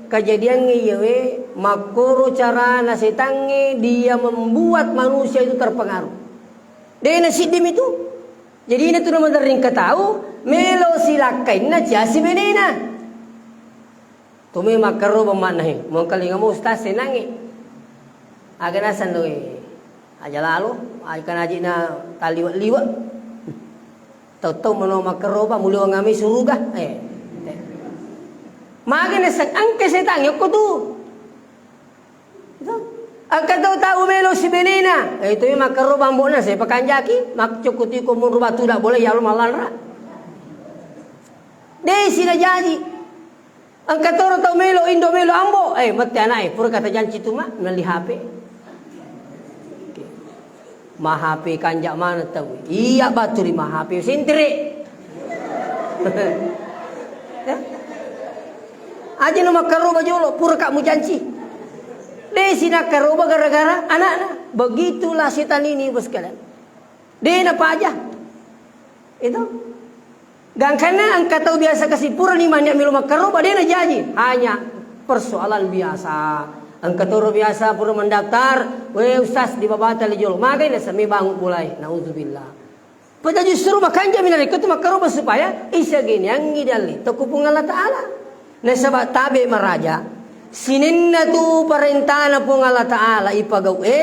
kejadiangnge iyewe, makkoro carana setangnge dia membuat manusia itu terpengaruh. De na siddimi tu. Jadi ina tu na maderring katau, melo silakkainna ciasi benena. Tome makkaroba manna he, mengkalinga mo ustaz senangnge. Aga nasang doe. Aja lalo, aja kan ajina taliwe-liwe. Tau-tau mano makkaroba, muliwang ami suruga. Eh. Magi nasang engka setangnge okko tu. Itu. Engka tau tau melo si benena. Eh, itu makkaroba ambona, saya pakanjaki, mak cokotiko muru batu dak boleh, ya Allah, malanra. Desi na jaji. Engka toro tau melo, indo melo ambo, eh, mette anak, eh, pura kata janci tu, Mak, melli H P. Ma H P kanja mana tau? Iya, batu ri ma H P sentire. Ya? Aja no makkaroba jolo, pura kak mujanci. Desi nakkaroba gara-gara anakna. Begitulah setan ini, Bos, sekalian. De napaja. Itu. Gangkanna engka tau biasa kasi purani mania melo makkaroba, de najaji. Hanya persoalan biasa. Engka toro biasa pura mendaftar, "We, Ustaz, di babata le jolo." Magai nasami bangun mulai. Nauzubillah. Pada justru makanjami narekko tu makkaroba supaya isageniangi dalle tokupung Allah Ta'ala. Nasaba tabe maraja, sininna tu parentana Puang Allah Ta'ala ipagau e,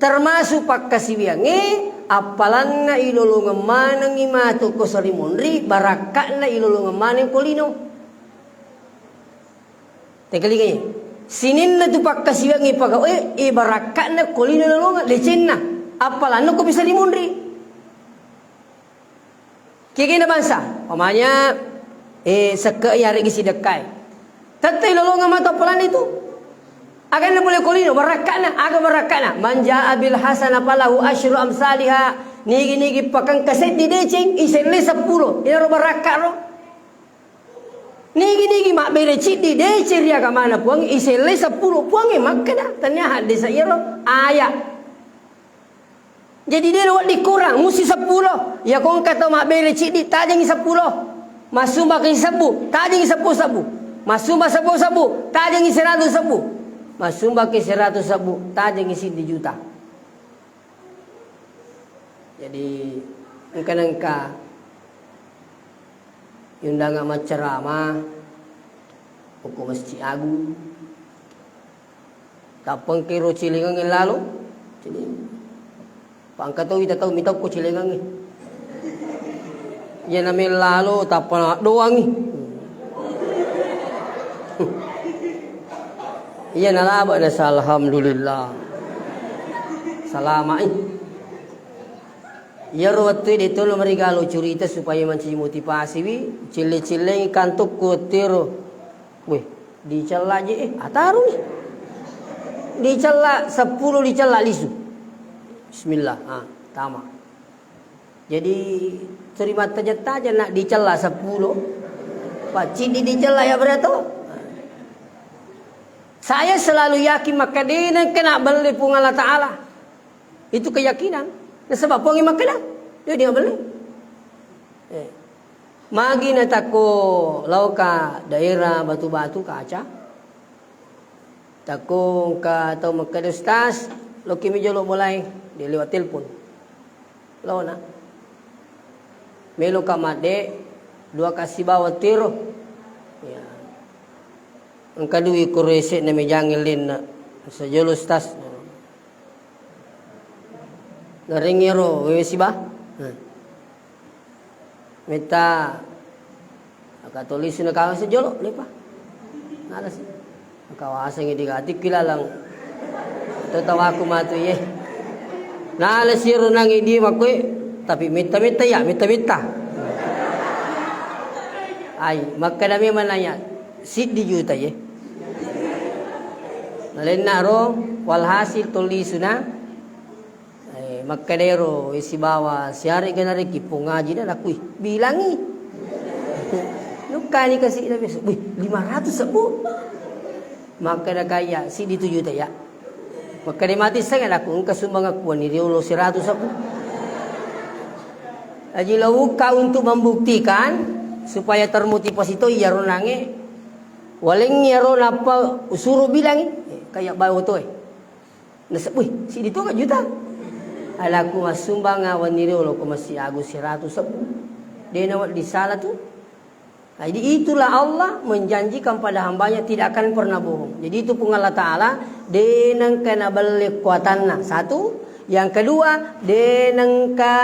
termasuk pakkasiwiangnge, appalanna ilolongeng manengngi matu ko sarimunri, barakka'na ilolongeng maneng ko lino. Tekelingai, sininna tu pakkasiwiangnge ipagau e, e barakka'na ko lino lolongeng, decenna, appalanna ko bisa rimunri. Kegena bangsa, pamanya, eh, sekke yareggi sidekkai. Tette lolongeng matu appalanna itu. Aga na pole ko lino, barakka'na, aga barakka'na? Man jaa bil hasanah falahu asyru amsaliha. Nigi-nigi pakengka seddi deceng, iselle seppulo. Iyaro barakka ro. Nigi-nigi mabbere ciddi deceng ri agamana Puang, iselle seppulo. Puangnge makkeda, tania haddesa iyaro, aya. Jadi, de' nawedding kurang, musti seppulo. Iyako engka tau mabbere ciddi, tajengngi seppulo. Massumbangki sebbu, tajengngi seppulo sebbu. Massumbang seppulo sebbu, tajengngi seratu sebbu. Massumbangki seratu sebbu, tajengngi siddi juta. Jadi, engka-engka iundanga maccarama, okko Masjid Agung. Tappa engka ro cilengengnge lalo. Jadi, pangka tau ita tau mitau ko cilengengnge. Iya na mellalo tappa doangngi. Iya nalaba nasa alhamdulillah. Salama'i. Iyaro wettue de' tolo marigalo curita supaya mancaji motivasiwi, celle-cellengi kantukku wettero. Weh, dicella je, eh, ataruni. Dicella seppulo, dicella lisu. Bismillah, ah, tama. Jadi, turi mattaja-taja nak dicella seppulo. Pacciddi dicella ya berato. Saya selalu yakin makkeda de' nengka nabelle Puang Allah Ta'ala. Itu keyakinan. Nasaba Puangnge makkeda, de' nabelle. Eh. Magi natakko laoka daerah Batu-Batu Kaca. Takko engka tau makkeda, "Ustaz, lokki mi jolo bolae," de' lewat telepon. Laona. Meloka madde, dua kasi bawa tiro. Ya. Engka dui koro ese' na mejangngi lenna. Sejolo Ustaz. Narengngi ro wewe siba. Nah. Metta akatolisu na kawasa jolo lepa. Nalasi. Kawasangngi digatikki lalang. Tau tawaku matu ye. Nalasi ro nangi di makkue, tapi metta-metta ya, metta-metta. Ai, makkeda memang nanya, siddi juta ye. Nalenna ro, walhasil tolisuna. Eh, makkedaro, eh, sibawa siare'ga narekki pong ngaji na nakui, bilangi. Nukkani kasi na biasa, "Wih, lima ratus sebbu." Makkeda kaya, "Siddi tu juta ya." Makkeda mati sange naku, "Engka sumbang aku ni riolo seratus sebbu." Aji lauka untuk membuktikan supaya termotivasi to iyaro nange. Walengngi iyaro nappa usuru bilangi, eh, kaya bawa to eh. Nasab-, wih, siddi tu juta. Alaku massumbang awan ni riolo ko masih agu seratus sebbu. De' nawedding sala tu. Nah, jadi itulah Allah menjanjikan pada hambanya tidak akan pernah bohong. Jadi itu Puang Allah Ta'ala, de' nengka nabelle kuatanna. Satu. Yang kedua, de' nengka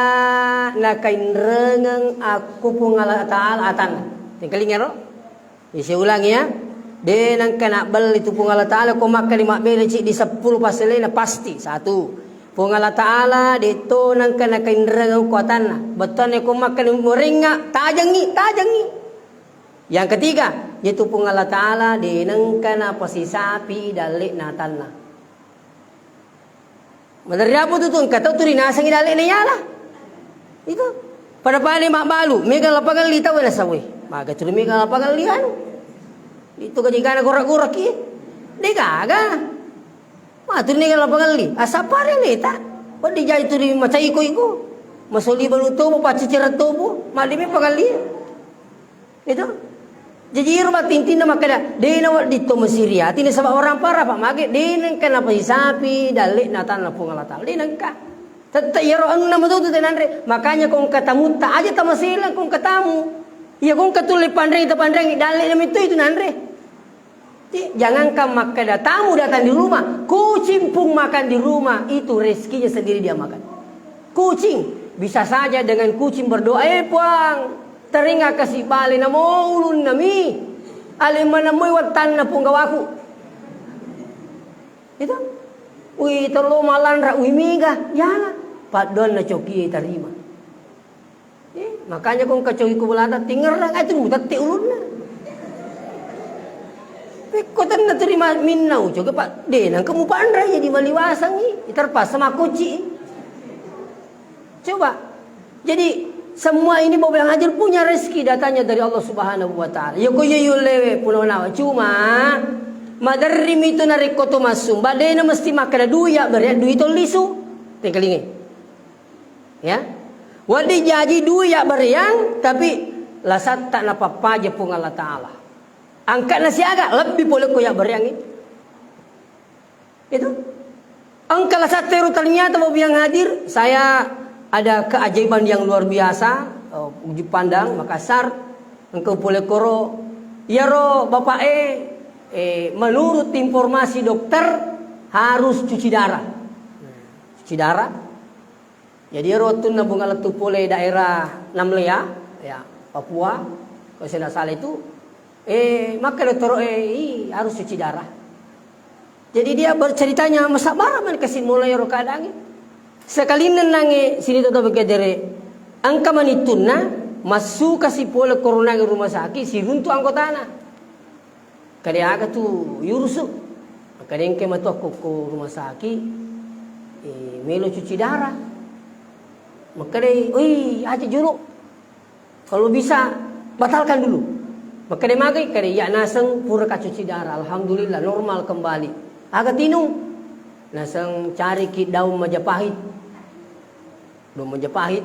nakainrengeng akku Puang Allah Ta'ala atanna. Tengkalinga ro? Isi ulangi ya. De' nengka nabbelli tu Puang Allah Ta'ala ko makkani mabbere ciddi seppulo passelena pasti. Satu. Puang Allah Ta'ala de' to nengka nakainrengeng kuatanna. Bettuanna ko makkani morengnga, tajengngi, tajengngi. Yang ketiga, yaitu Puang Allah Ta'ala de' nengka napasisapi dalle'na atanna. Maderri apa tu, tu engka tau tu rinasengi dalle'na yala. Itu. Pada-pada mabbalu, mega lapangelli tau nasawwe. Maga tu mega lapangelli anu. Itu kajigana gora-gora ki. De' gaga. Ma tu mega lapangelli. Asapare leta. Wadde jai tu ri macai ko iko. Masoli balu tobo, pacicira tobo. Madde mi pangelli. Itu. Jaji iro battintinna makkeda, de' nawedding to masiri ati nasaba orang parah, Pak, mage de' nengka napasisapi dalle'na atanna Puang Allah Ta'ala. De' nengka. Tette' iyaro enna meto tu tenanre. Makanya ko engka tamutta, aja tamaselang ko engka tamu. Iya ko engka tulle panreng, tapanrengi, dalle'na metto itu nanre. Ti, jangankan makkeda tamu datang di rumah, kucing pun makan di rumah, itu rezekinya sendiri dia makan. Kucing, bisa saja dengan kucing berdoa, "Eh, Puang, teringat kasih bale namo ulun nami. Ale mana moi wattanna punggawaku." Itu. Ui, telo malanra, ui, mega, yala. Paddoanna coki tarima. Eh, makanya ko engka coki ko bolata, tingerang, eh, tu mutette ulunna. Pekko tenna terima minnau, coba, Pak, de nangka mupanrai jadi maliwasangi, terpaksa makoci. Coba. Jadi, semua ini Bapak yang hadir punya rezeki datangnya dari Allah Subhanahu wa Ta'ala. Ya, ko iya yulewe puno nawa. Cuma, maderri mitu narekko to masumba, de na mesti makkeda dui ya bere, dui to lisu. Tengkalingi. Ya. Wadi jaji dui ya bereang, tapi lasatta napappaja Puang Allah Ta'ala. Angka'na siaga, lebbi pole ko ya bereangi. Itu. Engka lasattero ternyata Bapak yang hadir, saya ada keajaiban yang luar biasa, eh, Ujung Pandang, Makassar, engka pole koro, iyaro bapak e, eh, menurut informasi dokter, harus cuci darah. Cuci darah. Jadi, ero wettunna bunga lettu pole daerah Namlea, ya, Papua, kalau saya tidak salah itu, eh, maka dottoro, eh, i, harus cuci darah. Jadi dia berceritanya, masabbara man kasi mulai ero keadaannya. Sekali nenangi sini tetap kedere, angka manittunna, massu kasi pole corona di rumah sakit, siruntu anggotana. Kade aga tu yurusu? Makkadengke matu akko ko rumah sakit, eh, melo cuci darah. Makkade, "Oi, aja jolo. Kalau bisa, batalkan dulu." Makkade magai, kade, "Iya naseng pura ka cuci darah. Alhamdulillah, normal kembali." Aga tinung? Naseng cariki daun Majapahit. Daun Majapahit.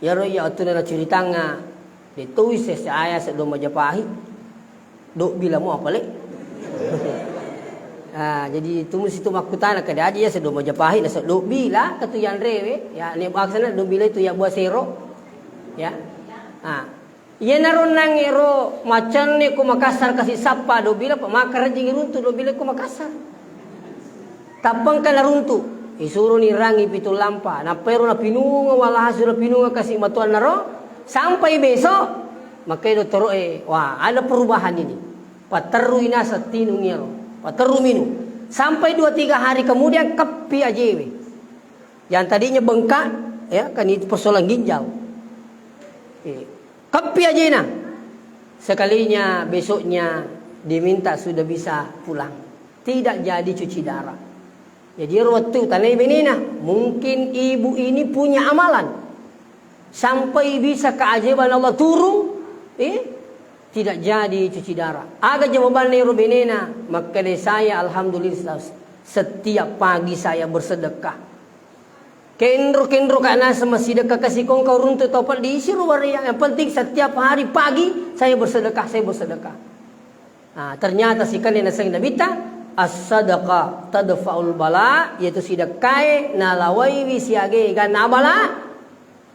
Iyaro iya wettunna nacuritangnga, de' to wisseng aya seddo Majapahit. Dobbi la mo apa le? Ah, jadi tu mesti tu makkutana, kada aja iya seddo Majapahit, na seddo dobbi la katu yanrewe, ya, ne baksana dobbi la itu ya buah sero. Ya. Ah. Iyanaro nangero macenne ko Makassar kasi sappa dobbi la, pa makarejjing runtu dobbi la ko Makassar. Tappengka naruntu, isuroni rangi pitu lampa, nappaero napinunga, walhasil napinunga kasi matuannaro, sampai besok, makkedai dottoro'e, "Wah, ada perubahan ini." Paterrui naseng tinung iyaro, paterru minung. Sampai dua tiga hari kemudian, keppi ajewe. Yang tadinya bengkak, ya, kan itu persoalan ginjal. Eh, keppi ajena. Sekalinya besoknya diminta sudah bisa pulang. Tidak jadi cuci darah. Jadi, ero wettu tanai benena, mungkin ibu ini punya amalan. Sampai bisa keajaiban Allah turun, eh, tidak jadi cuci darah. Aga jawabanna ero benena, makkeda, "Saya, alhamdulillah, setiap pagi saya bersedekah." Kenro-kenro ka naseng massidekka kasi kongka uruntu tau peddi isiro waria. Yang penting setiap hari pagi saya bersedekah, saya bersedekah. Ah, ternyata sikenna naseng Nabitta, "As-sadaqah tadfa'ul bala," yaitu sidekkae nalawaiwi siaga ganna abala.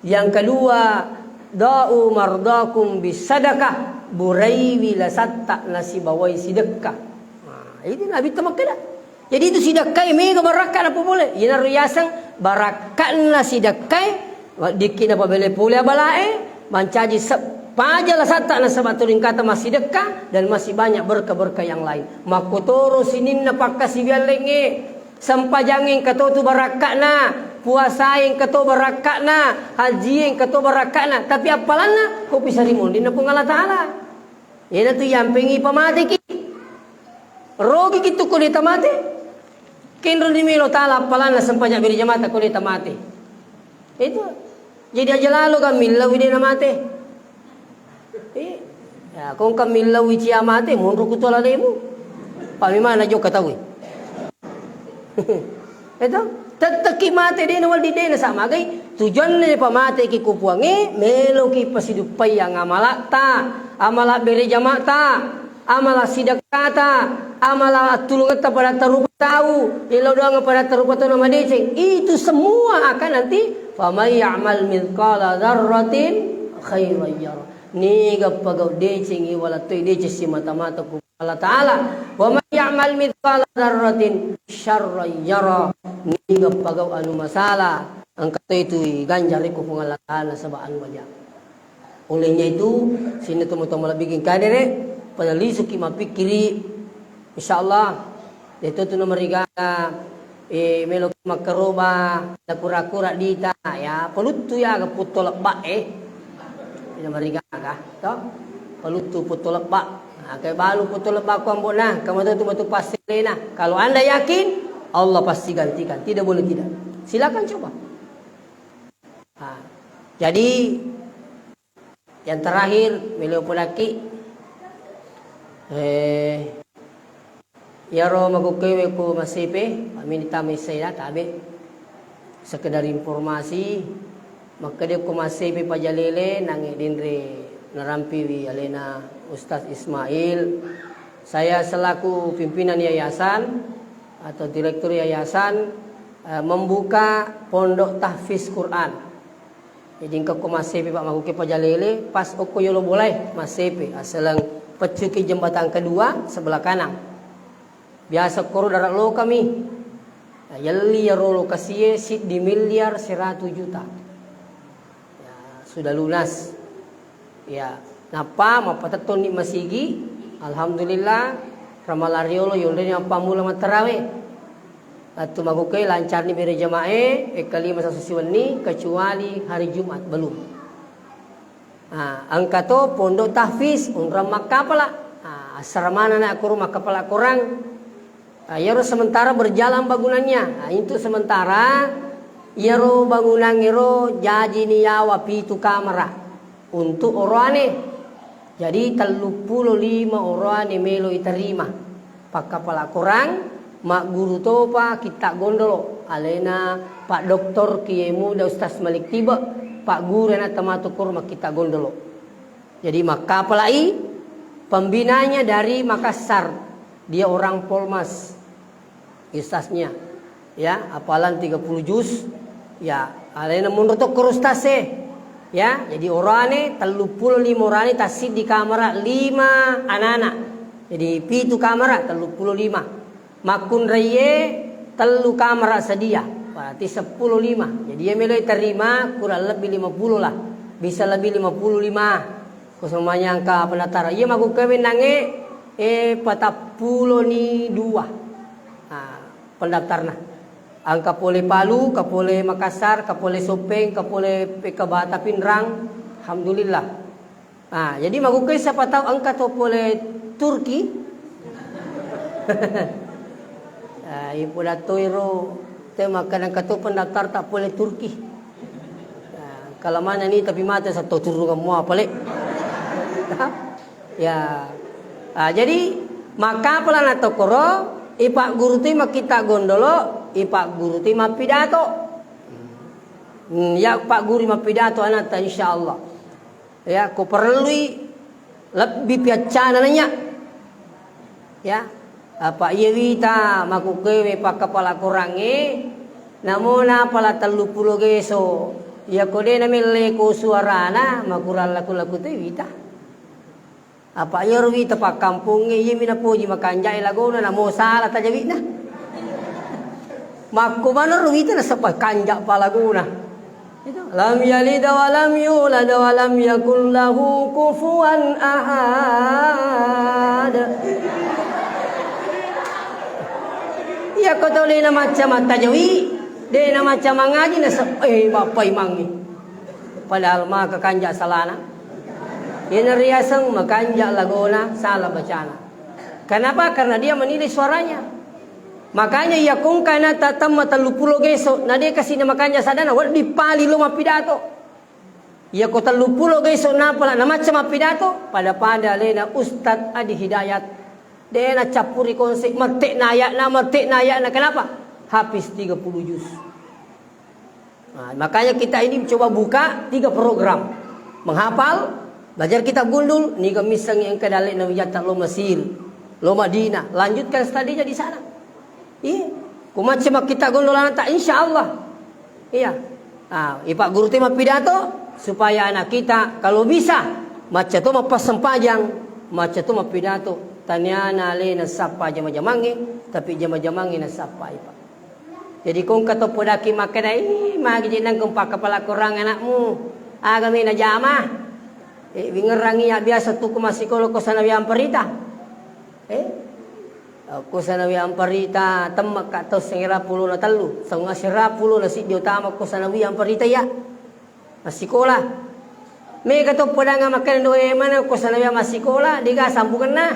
Yang kedua, "Da'u mardakum bisadaqah," buraiwi lasatta nasibawai sidekka. Ah, itu Nabitta makkeda. Jadi itu sidekkai mega barakka napapole. Iyanaro yaseng barakkanna sidekkai, weddikki napabele pole abalae, mancaji se-, paja lasatta nasaba turingkata massidekka dan masih banyak berkah-berkah yang lain. Makkotoro sininna pakkasiwiang laingnge, sempajangnge engka to tu barakka'na, puasae engka to barakka'na, hajie engka to barakka'na, tapi appalanna ko pisarimonrinna Puang Allah Ta'ala. Iyanatu yampengngi pamateki. Rogiki tu ko de tamate. Kenro ni melo tala appalanna sempajang beri jamata ko de tamate. Itu. Jadi aja lalo ga millau de namate. Eh, ya, ko engka millau cia mate, monro ku tola lemu. Pamimana jokka tau. Itu, tettekki mate, de nawedding de nasamagai. Tujuanna pamateki ku Puangnge, meloki pasiduppaiang amalatta, amala bere jamata, amala sidekkata, amala attulungetta padatta rupa tau, yellau doang padatta rupa tau namadeceng. Itu semua akan nanti, "Faman ya'mal mithqala dzarratin khairan yarah." Niga pagau deceng iwala toi deceng simata-mata ku Allah Ta'ala. "Wa man ya'mal mithqala dzarratin syarran yara." Niga pagau anu masala, engka toi tu ganjari ku Puang Allah Ta'ala saba anu baja. Olehnya itu, sini temu-temu lebih kadere, pada lisuki mapikkiri, insyaallah, itu tu nomor tiga. Eh, melo makkaroba, takura-kura dita, ya, peluttu ya, aga putto lebba, eh. Ina marigaga, to? Paluttu potto lebba. Nah, ke balu potto lebba ko ambo'na, kamato tu matu passelena. Kalau Anda yakin, Allah pasti gantikan. Tidak boleh tidak. Silakan coba. Nah, jadi yang terakhir, melo podaki. Eh, Iyaro makokkoe ko massepe, pamini tama issai na tabe. Sekedar informasi, makkeda ko massepe Pajalele, nangnge denre narampiwi alena Ustaz Ismail. Saya selaku pimpinan yayasan atau direktur yayasan, eh, membuka pondok tahfiz Quran. Jadi engka ko massepe, Pak, makkuke Pajalele, pas okko yolo bolae massepe, aseleng peccuki jembatan kedua sebelah kanan. Biasa koro darat lokami. Nah, yelli yaro lokasie siddi miliar seratu juta. Ya, sudah lunas. Ya, nappa mappatettonni masigi, alhamdulillah, Ramalang riolo yonreni mappammula mattarawe. Lettu makkuke lancarni bere jamae, ekka lima sasusi wenni, kecuali hari Jumat, belum. Ah, engka to pondok tahfiz, onrang makkapala. Ah, assaramana na koro makkapala korang. Ah, iyaro sementara berjalan bangunannya. Ah, untuk sementara, iyaro bangunangngero jajini yawa pitu kamara untuk oroane. Jadi, telluppulo lima oroane melo iterima. Pakkapala korang, magguru topa kitta gondolo, alena Pak Doktor Kiai Muda Ustaz Malik Tibe, Pak Guru na tamato koro makkitta gondolo. Jadi, makkapalai pembinanya dari Makassar, dia orang Polmas. Ustaznya, ya, hafalan tiga puluh juz, ya, alena monro tokkoro ustaz e, ya, jadi orane, telluppulo lima orane, tassiddi kamara, lima anana, jadi pitu kamara, telluppulo lima, makkunraie, tellu kamara sedia, berarti seppulo lima, jadi iya melo terima kurang lebih lima puluh lah, bisa lebih lima puluh lima. Ko semuanya engka pendaftaran. Iya, makkukkuwe mennangnge, eh, patappuloni dua. Ah, pendaftarna. Engka pole Palu, ka pole Makassar, ka pole Soppeng, ka pole P K Bata Pinrang. Alhamdulillah. Ah, jadi makkukkuwe siapa tahu engka to pole Turki. Ah, ipodatoi ro te makkeda engka to pendaftar ta pole Turki. Ah, kalau mana ni tapi mate satu turungan mua pale. Ya. Ah, jadi makkapala na tokoro, ipagguru toi makkitta gondolo, ipagguru toi mappidato. Hmm, ya pagguru mappidato anatta insyaallah. Ya, ko parellui lebbi piaccana nanya. Ya, apa iya wita makkukkuwe pakkapala korangnge, namo napala telluppulo geso, iya ko de namelle ko suarana, makurang laku-laku toi wita. Apa iyaro wita pakkampongnge, iyami napoji makanja'e lagona, namo sala tajawi'na. Makko maneng ro wita nasaba kanja pa lagona. Itu. Lam yalid wa lam yulad wa lam yakul lahu kufuwan ahad. Iya ko tau de namacca mattajawi, de namacca mangaji nasaba, eh, bappa imangnge. Padahal maka kanja salana. Iyana riaseng makanja lagona, salah bacana. Kenapa? Karena dia menilai suaranya. Makanya iya ko engka na ta-, tamma telluppulo geso, na de kasi na makanja sadana, wedding pali lo mappidato. Iya ko telluppulo geso napala namacca mappidato, pada-pada alena Ustadz Adi Hidayat. De nacappuri konsep, mette na ayatna, mette na ayatna. Kenapa? Hafiz tiga puluh juz. Nah, makanya kita ini coba buka tiga program. Menghafal, belajar kitab gundul, niga missengngi engka dalle'na wijatta lo Mesir, lo Madinah, lanjutkan studinya di sana. Iya. Ku macca makkita gundul anakta, insya Allah. Iya. Nah, ipagguru toi mappidato supaya anak kita kalau bisa macca to mappassempajang, macca to mappidato, taniana alena sappa jama-jamangnge, tapi jama-jamangnge nasappai, Pak. Jadi ko engka to podaki makkeda, "Ih, magi je nangko pakkapala korang anakmu? Aga me najama?" Eh, wingerangi ya biasa tu ko massikola ko sanawiyah amparita. Eh? Ko sanawiyah amparita temmaka to sera pulo na tellu, saunga sera pulo na siddi utama ko sanawiyah amparita ya. Massikola. Mega to podang makkeda doe mana ko sanawiya massikola, dega sambungenna.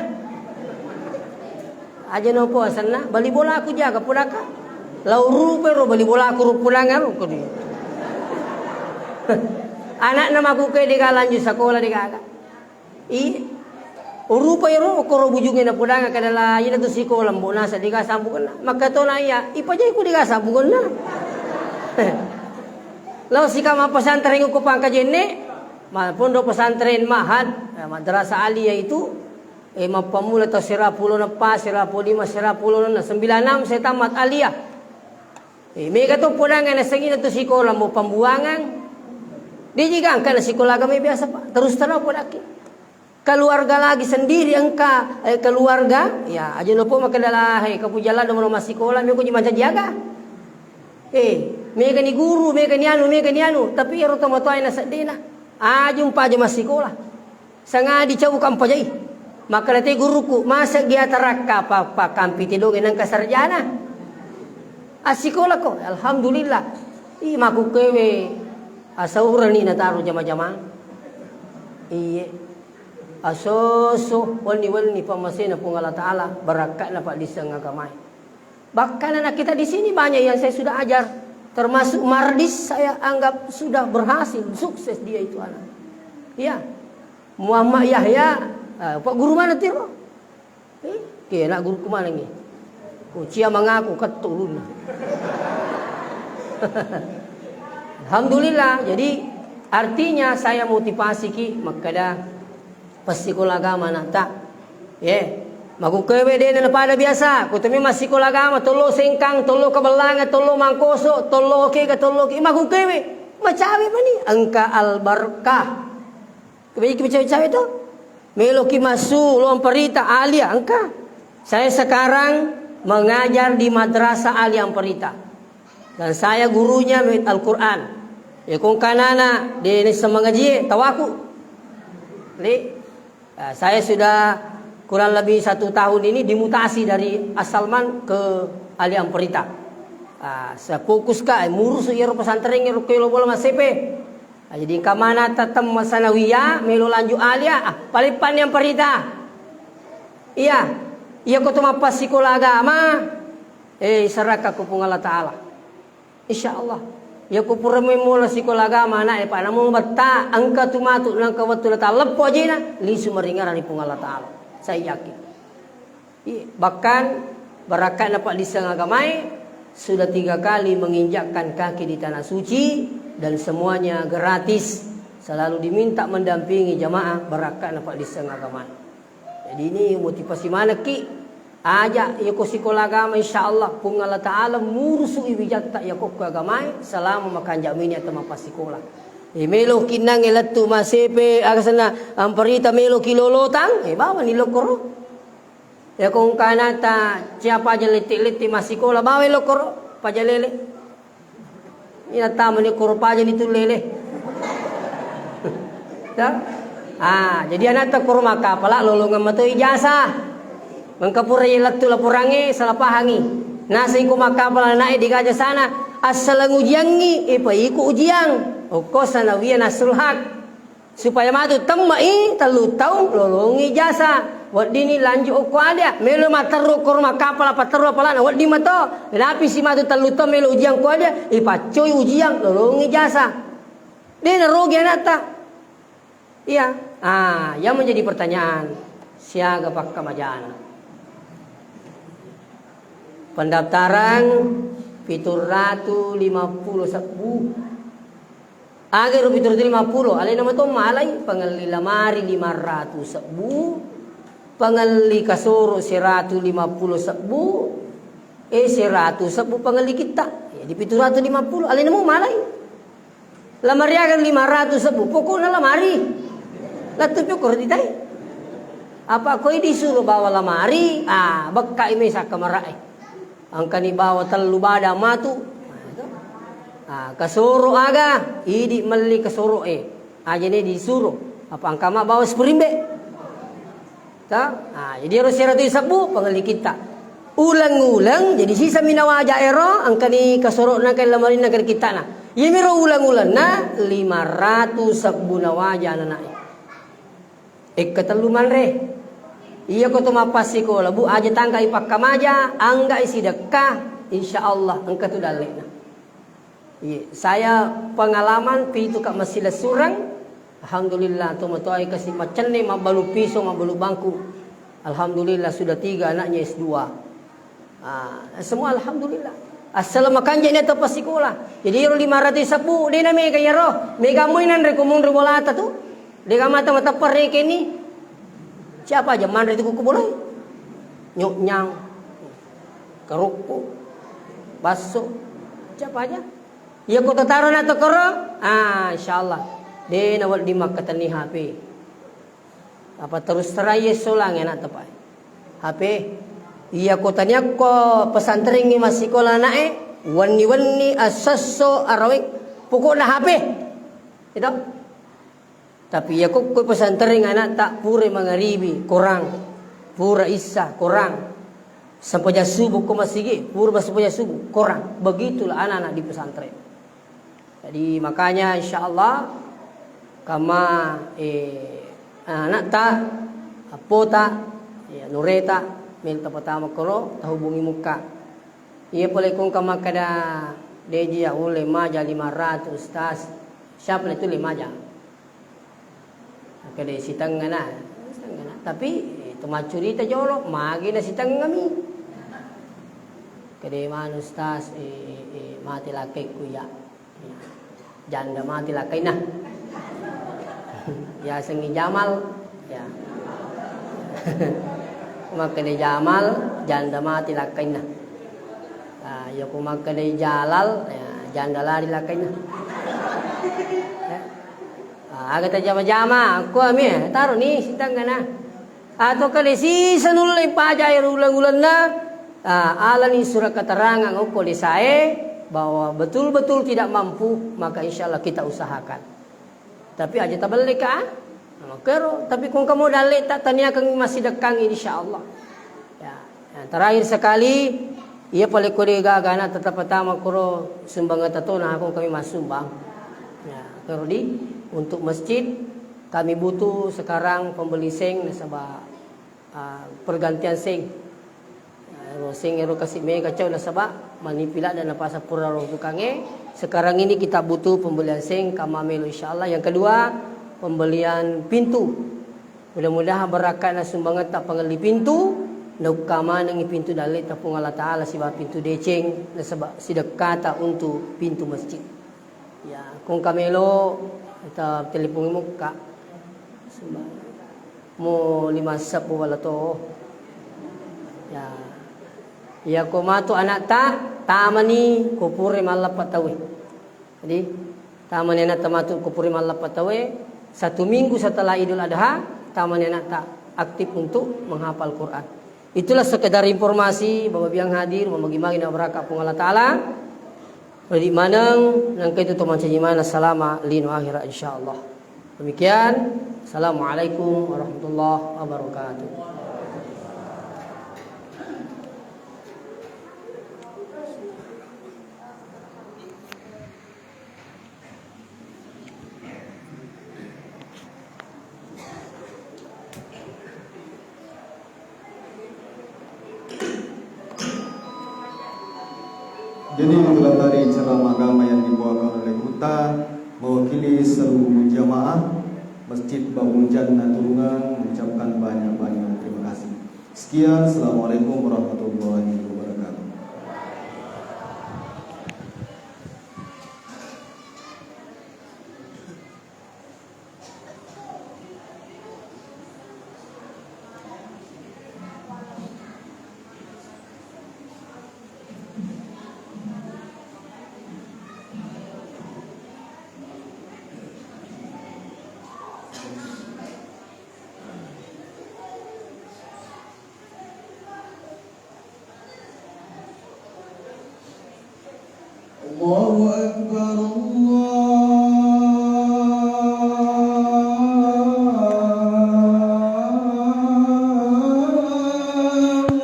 Aja nopo asenna, bali bola aku jaga podaka. Lau rupa ro bali bola aku ro podang ro ko di. Anakna makuke dega lanjut sekolah dega aga. I, urupa ero koro bujunge na podang kada la ina tu sikola mbo nasa dega sambungenna. Maka to na iya, ipajai ku dega sambungenna. Lau sika mappesantren ko Pangkajenne, ma-, pondok pesantren Mahad, eh, Madrasah Aliyah itu, eh, mappammula tau sera pulo neppa, sera pulo lima, sera pulo enam, sembilan enam saya tamat Aliyah. Eh, mega to podang na sengina tu sikola mo pambuangan. Dia juga angka na sikola agama biasa, Pak. Terus terang podaki. Keluarga lagi sendiri engka, eh, keluarga, ya, aja nopo makkeda lah, eh, kapu jalan nomor massikola, meko ji mancaji aga. Eh, mega ni guru, mega ni anu, mega ni anu, tapi ero tomatoa na seddena. Aja umpa aja massikola. Sangadi cau kampajai. Makkeda te guruku, masa gia tarakka pa, pa kampiti doge nangka sarjana. Assikola ko, alhamdulillah. Ih, makukewe asaurani nataro jama-jama. Iye. Asoso, wenni-wenni pammasena Puang Allah Ta'ala, barakka'na paddisseng agamae. Bahkan anak kita di sini banyak yang saya sudah ajar, termasuk Mardis saya anggap sudah berhasil, sukses dia itu anak. Iya. Muhammad Yahya, ah, Pak Guru mana tiro? Eh, ke anak guru kemana nih? Oh, cia mengaku ketuk ulunna. Alhamdulillah. Jadi artinya saya motivasi ki makkeda passikola agama anakta. Ye, makukewe dena napada biasa. Kutumi massikola agama, tollo Sengkang, tollo Kabellangan, tollo Mangkoso, tollo Okega, tollo Okega, makukewe. Macawe mani engka albarkah. Kebanyakan macawe-cawe to. Meloki masuk luang perita alia engka. Saya sekarang mengajar di Madrasah Alia Amparita. Dan saya gurunya murid Al-Quran. Ya, kong kanana, di ini semangajie, tawaku. Li, ah, saya sudah kurang lebih satu tahun ini dimutasi dari Asalman ke Alia Amparita. Ah, saya fokus ka, eh, murus iyaro pesantren, iyaro kelo bola masepe. Ah, jadi engka manata temma sanawiyah, melo lanjut alia, ah, paling panni Amparita. Iya, iya ko to mappasikola agama, eh, serakka ko Puang Allah Ta'ala. Insya Allah. Iya ko pura memmola sikola agama anak e, pa namo betta, engka tu matu, nangka wettu na talleppo ajena, lisu maringara ri Puang Allah Ta'ala. Saya yakin. Iya, bahkan barakka'na paddisseng agamae sudah tiga kali menginjakkan kaki di tanah suci dan semuanya gratis, selalu diminta mendampingi jamaah barakka'na paddisseng agamae. Jadi ini motivasi manekki, aja iya ko sikola agama, insya Allah Puang Allah Ta'ala murusu i wijatta iya kokko agamae selama makanjak mini atau mappasikola. E, melo kinnang e lettu masepe, aga senna Amparita melo ki lolotang, e, bawa ni lokoro. Iya ko engka anata, siapa aja lette-lette massikola, bawai lokoro, paja lele. Iya tama ni koro paja ni tu lele. Ya? Ah, jadi anata koro makkapala lolongeng mato ijazah. Mengka pura iya lettu laporangnge, salah pahangi. Naseng ko makkapala anak e digaja sana, assaleng ujiangngi, e, pa iko ujiang. Okko sanawiyah Nasrul Haq. Supaya matu temma'i tellu taung lolongi jasa. Weddini lanjut okko adia, melo matteru koro makkapala patteru apalana wedding mato. Napisi matu tellu taung melo ujiang ko adia, ipaccoi ujiang lolongi jasa. De narogi anatta. Iya. Ah, yang menjadi pertanyaan, siaga pakkamajana? Pendaftaran pitu ratu lima pulo sebbu. Aga ero pitu ratu lima pulo, alena mato malai, pangelli lamari lima ratu sebbu, pangelli kasoro seratu lima pulo sebbu, e seratu sebbu pangelli kitta. Jadi pitu ratu lima pulo, alena mo malai. Lamari aga lima ratu sebbu, pokokna lamari. Lettu pi ko ritai. Apa koi disuruh bawa lamari, ah, bekkai mesa kamarae. Engkani bawa tellu bada matu. Ah, kasoro aga, idi melli kasoro e. Aja ne disuro. Apa engka ma bawa spring bed. Ta? Ah, jadi ero seratu sebbu pangelli kitta. Uleng-uleng, jadi sisa minawaja ero, engkani kasoro na, engkani lamarinna, engkani kittana. Iyamiro uleng-ulenna lima ratu sebbu nawaja anana'e. Ekka tellu manre. Iya ko to mappassikola, Bu, aja tangkai pakkamaja, anggai sidekka, insya Allah engka tu dalle'na. Iya, saya pengalaman pitu ka massilessureng, alhamdulillah, to matoai kasi maccenne, mabbalu piso, mabbalu bangku. Alhamdulillah, sudah tiga anaknya S dua. Ah, semua alhamdulillah. Asal makanja ni atau passikola. Jadi ero lima ratu sebbu, de na mega iyaro. Mega moi nanre ko monro bolata tu. De ga mata mateppa reke ni. Siapa aja manre tu kuku bolai. Nyoknyang. Karukku. Basso. Siapa aja. Iya ko tataro na to koro. Ah, insyaallah. De na wedding makkatenni H P. Apa terus terai solang anak tepai. H P. Iya ko taniakko pesantrengngi massikola ana'e, wenni-wenni, assesso, araweng, pokokna H P. Itu. Tapi iya ko, ko pesantren anakta pura mangaribi, korang. Pura issa, korang. Sempajang subuh ko masigi, pura sempajang subuh, korang. Begitulah anak-anak di pesantren. Jadi makanya insyaallah kama, eh, anakta, appota, ya, nureta, mel tapatama koro, tahubungi mukka. Iya pole kong kama kada deji ya ulle maja lima ratu ustaz. Siapa itu lima maja? Kede sitengngana, sitengngana. Tapi, eh, to maccurita jolo, magi na sitengngami. Kede manu ustaz, eh, eh, eh, mati lakekku ya. Janda mati lakkainna. Yasengngi Jamal, ya. Makkeda Jamal, janda mati lakkainna. Ah, iya ku makkeda Jalal, ya, janda lari lakkainna. Ya. Ah, aga tajama-jama, kuami, taro ni sitengngana. Atau kale sisa nulle paja ero uleng-ulenna, ah, alani surat keterangan okko desae bahwa betul-betul tidak mampu, maka insya Allah kita usahakan. Tapi aja tabelle ka, ah. Nah, makkero, tapi kong kamu dalle tak taniakan masih dekang insya Allah. Ya, yang terakhir sekali, iya pale ko de gaga na tetap pertama kuro sumbangan tato nah aku kami masumbang. Ya, kero di untuk masjid kami butuh sekarang pembeli seng nasaba ah, pergantian seng. Ah, ero seng ero kasi mega cau nasaba manipi ladde napasang pura ro tukangnge. Sekarang ini kita butuh pembelian seng, kama melo insyaallah. Yang kedua, pembelian pintu. Mudah-mudahan barakatna sumbangetta pangelli pintu, naukka manengngi pintu dalle ta Puang Allah Taala sibawa pintu deceng nasaba sidekkata untuk pintu masjid. Ya, kong kamelo ta telepongi mukka. Mo lima seppuh wala to. Ya. Ya ko matu anakta tamani ko pura malleppa tauwe. Jadi tamani anakta matu ko pura malleppa tauwe, satu minggu setelah Idul Adha, tamani anakta aktif untuk menghafal Quran. Itulah sekedar informasi, Bapak Biang hadir, memagi-magi na baraka Puang Allah Taala. Jadi maneng, nangka itu to mancaji maneng salama lino akhirat insyaallah. Demikian, Assalamualaikum warahmatullahi wabarakatuh. Jadi, itulah tadi ceramah agama yang dibawakan oleh Kuta, mewakili seluruh jamaah Masjid Babul Jannah Tulungagung mengucapkan banyak-banyak terima kasih. Sekian, Assalamualaikum warahmatullahi wabarakatuh. الله أكبر، الله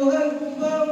أكبر.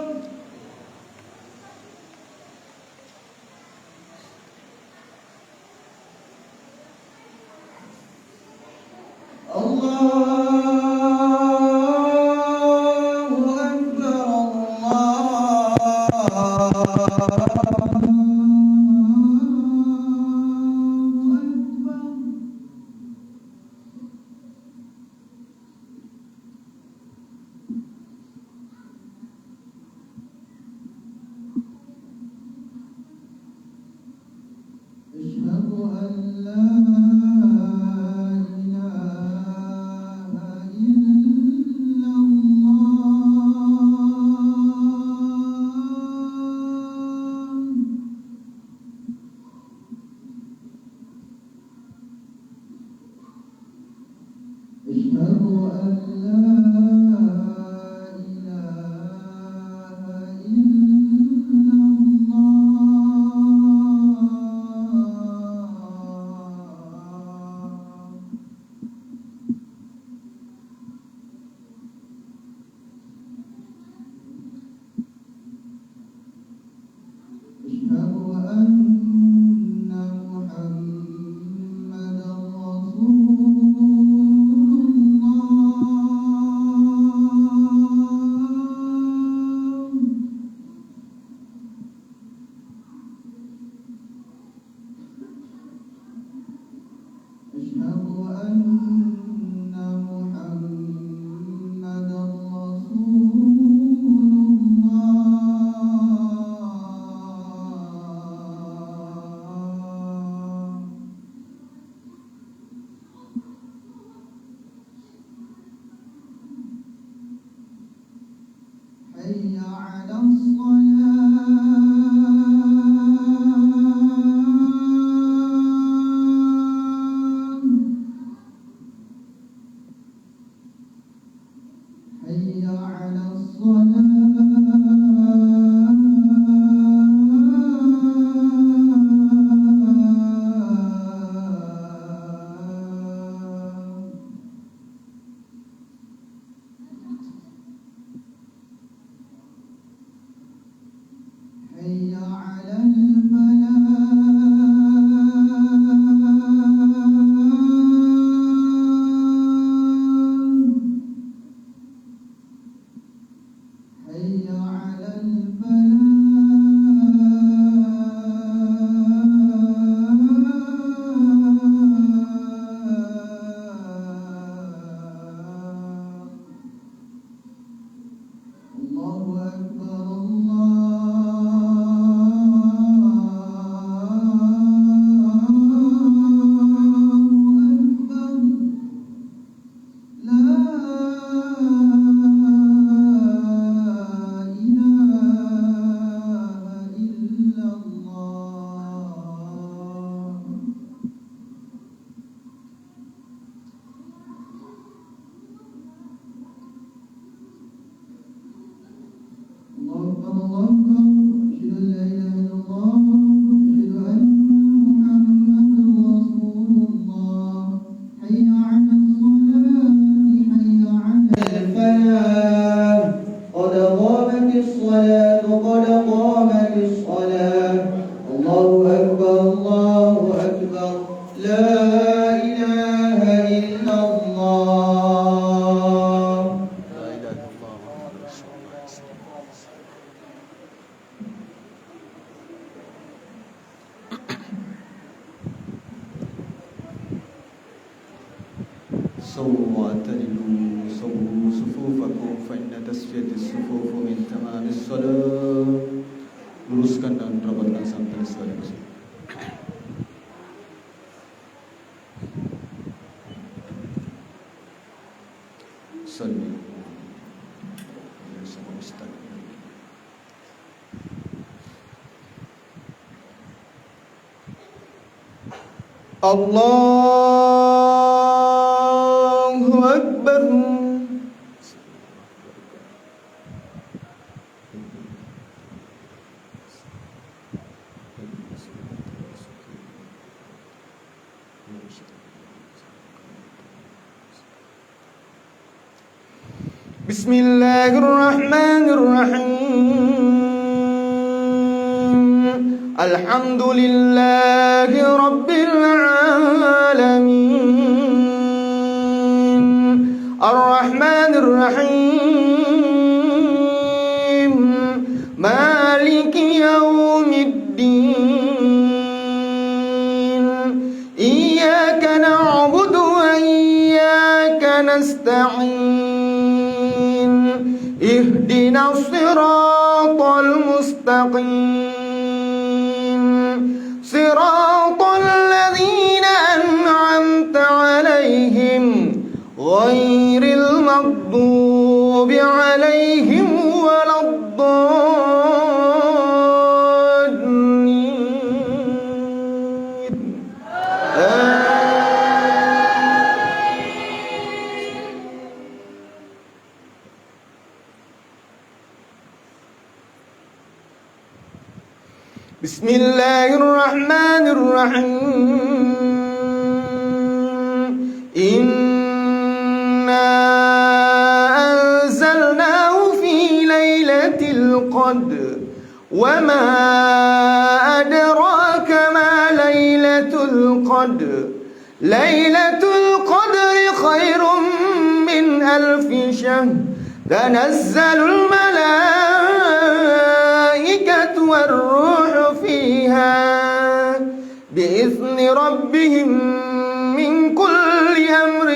حي على الصلاة. حي على الصلاة. حي على الفلاح. حي على الفلاح. الله أكبر، الله أكبر. لا إله إلا الله. الله أكبر، الله أكبر. أشهد أن لا إله إلا الله. أشهد أن محمدا رسول الله. حي على الصلاة، حي على الفلاح. قد قامت الصلاة، قد قامت الصلاة. الله أكبر، الله أكبر. لا إله إلا الله. سووا واعتدلوا، سووا صفوفكم، فإن تسوية الصفوف من تمام الصلاة. Luruskan dan rapatkan sampai selesai. Salli. Allahu Akbar. بسم الله الرحمن الرحيم. الحمد لله رب العالمين. الرحمن الرحيم. مالك يوم الدين. إياك نعبد وإياك نستعين. اهدنا الصراط المستقيم. صراط الذين أنعمت عليهم غير المغضوب عليهم ولا الضالين. آمين. بسم الله الرحمن الرحيم. إنا أنزلناه في ليلة القدر. وما أدراك ما ليلة القدر. ليلة القدر خير من ألف شهر. تنزل الملائكة والروح فيها بإذن ربهم من كل أمر.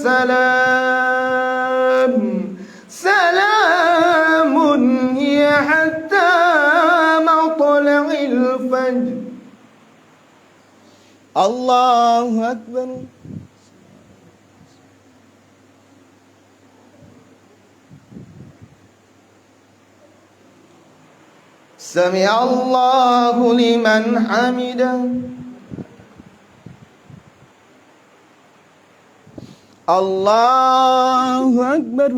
سلام، سلام هي حتى مطلع الفجر. الله أكبر. سمع الله لمن حمده. الله أكبر.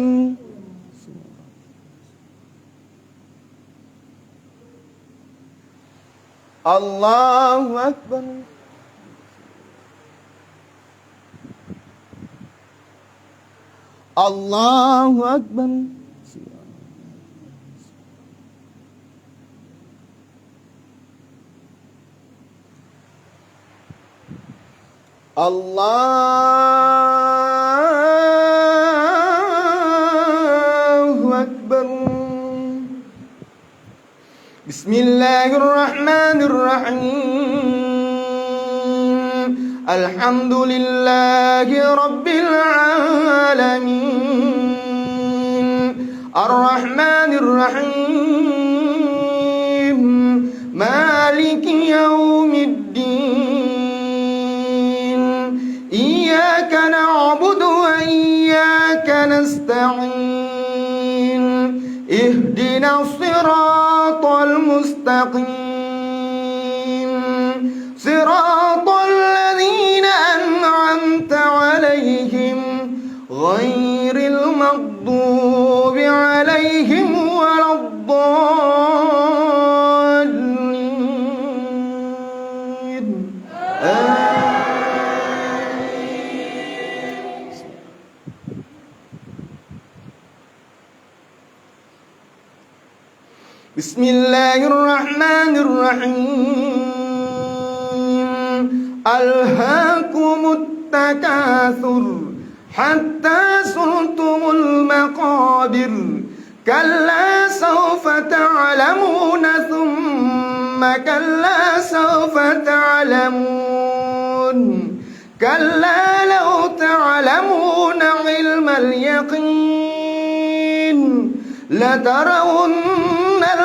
الله أكبر. الله أكبر. الله أكبر. بسم الله الرحمن الرحيم. الحمد لله رب العالمين. الرحمن الرحيم. مالك يوم الدين. إياك نعبد وإياك نستعين. اهدنا الصراط المستقيم. صراط الذين أنعمت عليهم غير المغضوب عليهم ولا الضالين. آمين. بسم الله الرحمن الرحيم. ألهاكم التكاثر حتى زرتم المقابر. كلا سوف تعلمون ثم كلا سوف تعلمون. كلا لو تعلمون علم اليقين لترون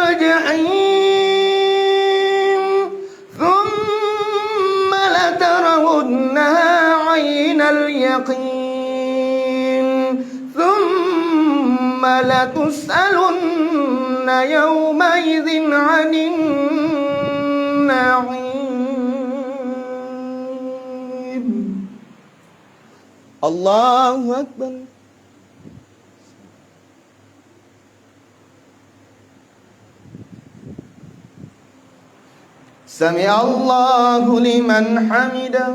الجحيم ثم لترونها عين اليقين ثم لتسألن يومئذ عن النعيم. الله أكبر. سمع الله لمن حمده.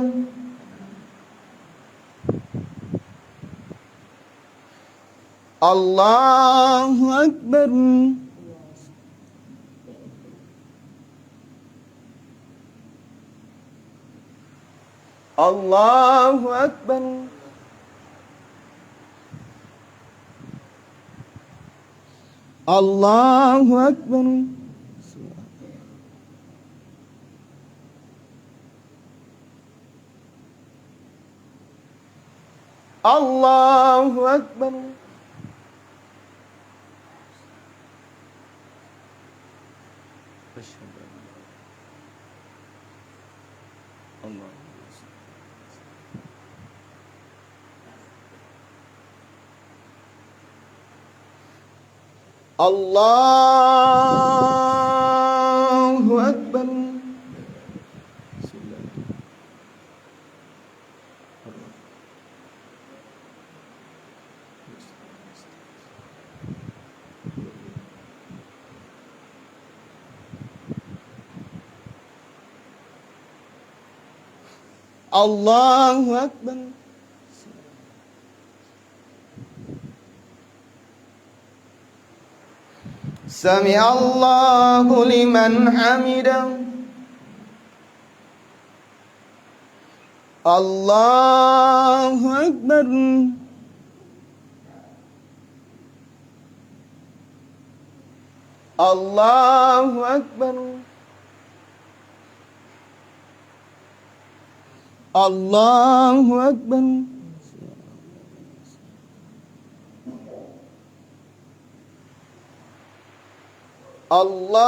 الله أكبر. الله أكبر. الله أكبر. الله أكبر. أشهد أن لا إله إلا الله. الله أكبر. الله أكبر. سمع الله لمن حمده. الله أكبر. الله أكبر. الله أكبر. الله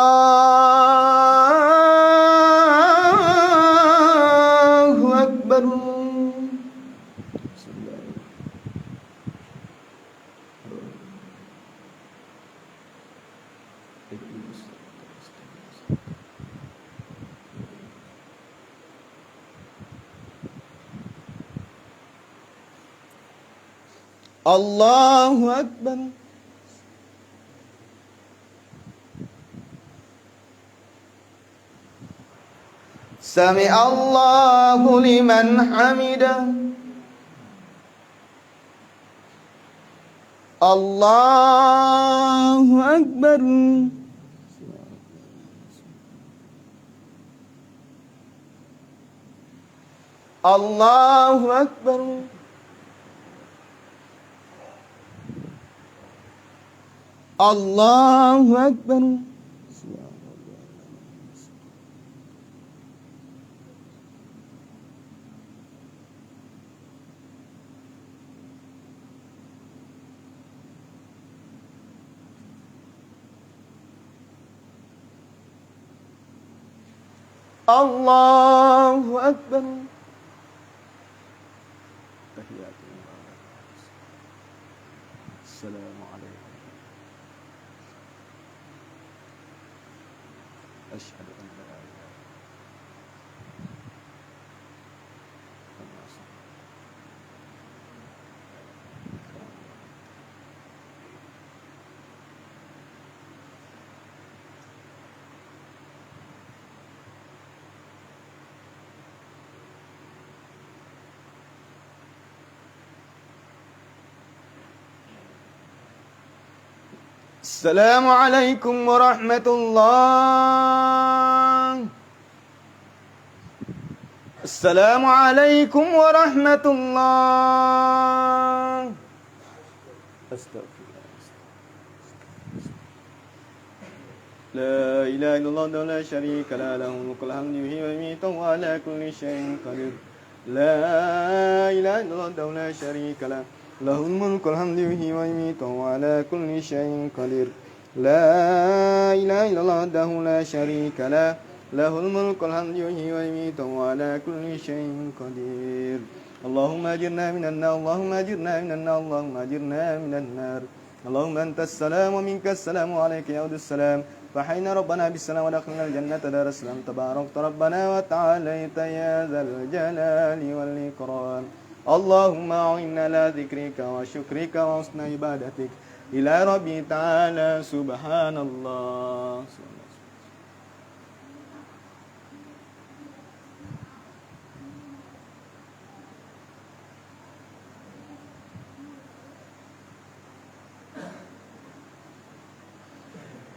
أكبر. الله أكبر. سمع الله لمن حمده. الله أكبر. الله أكبر. الله أكبر. الله أكبر. تحيات الله. السلام عليكم. أشهد أن لا إله إلا الله. السلام عليكم ورحمة الله. السلام عليكم ورحمة الله. أستغفر الله. لا إله إلا الله وحده لا شريك له، له الملك والحمد يحيي ويميت وهو على كل شيء قدير. لا إله إلا الله وحده لا شريك له، له الملك والحمد يحيي ويميت وهو على كل شيء قدير. لا إله إلا الله وحده لا شريك له، له الملك والحمد يحيي ويميت وهو على كل شيء قدير. اللهم أجرنا من النار، اللهم أجرنا من النار، اللهم أجرنا من النار. اللهم أنت السلام ومنك السلام وعليك يعود السلام. فحينا ربنا بالسلام وأدخلنا الجنة دار السلام. تباركت ربنا وتعاليت يا ذا الجلال والإكرام. اللهم أعنا على ذكرك وشكرك وحسن عبادتك. إلى ربي تعالى. سبحان الله.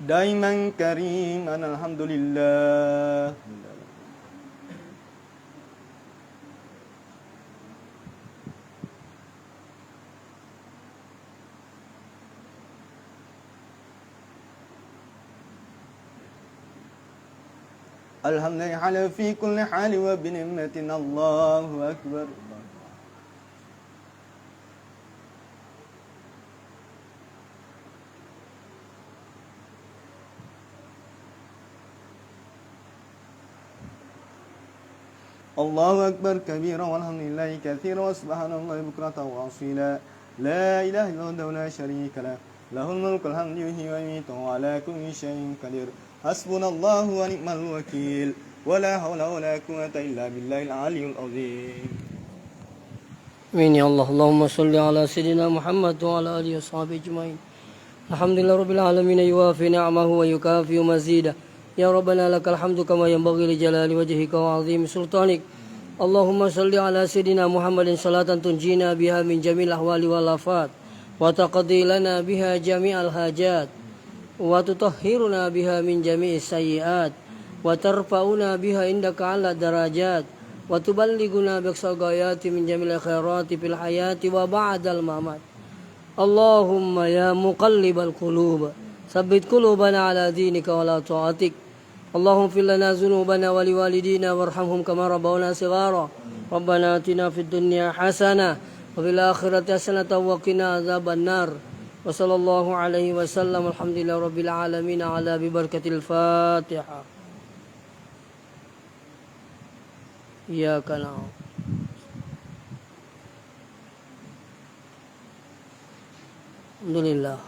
دائما كريما، الحمد لله. الحمد لله في كل حال وبنعمة، الله أكبر. الله أكبر كبيرا والحمد لله كثيرا وسبحان الله بكرة وأصيلا. لا إله إلا الله وحده لا شريك له، له الملك والحمد يحيي ويميت وهو على كل شيء قدير. حسبنا الله ونعم الوكيل. ولا حول ولا قوة إلا بالله العلي العظيم. آمين يا الله. اللهم صل على سيدنا محمد وعلى آله وصحبه أجمعين. الحمد لله رب العالمين، يوافي نعمه ويكافئ مزيده. يا ربنا لك الحمد كما ينبغي لجلال وجهك وعظيم سلطانك. اللهم صل على سيدنا محمد صلاة تنجينا بها من جميع الأهوال والآفات، وتقضي لنا بها جميع الحاجات، وتطهرنا بها من جميع السيئات، وترفعنا بها عندك أعلى الدرجات، وتبلغنا بأقصى الغايات من جميع الخيرات في الحياة وبعد الممات. اللهم يا مقلب القلوب، ثبت قلوبنا على دينك وعلى طاعتك. اللهم اغفر لنا ذنوبنا ولوالدينا وارحمهم كما ربونا صغارا. ربنا آتنا في الدنيا حسنة وفي الآخرة حسنة وقنا عذاب النار. وصلى الله عليه وسلم. الحمد لله رب العالمين على ببركة الفاتحة. إياك نعبد. الحمد لله.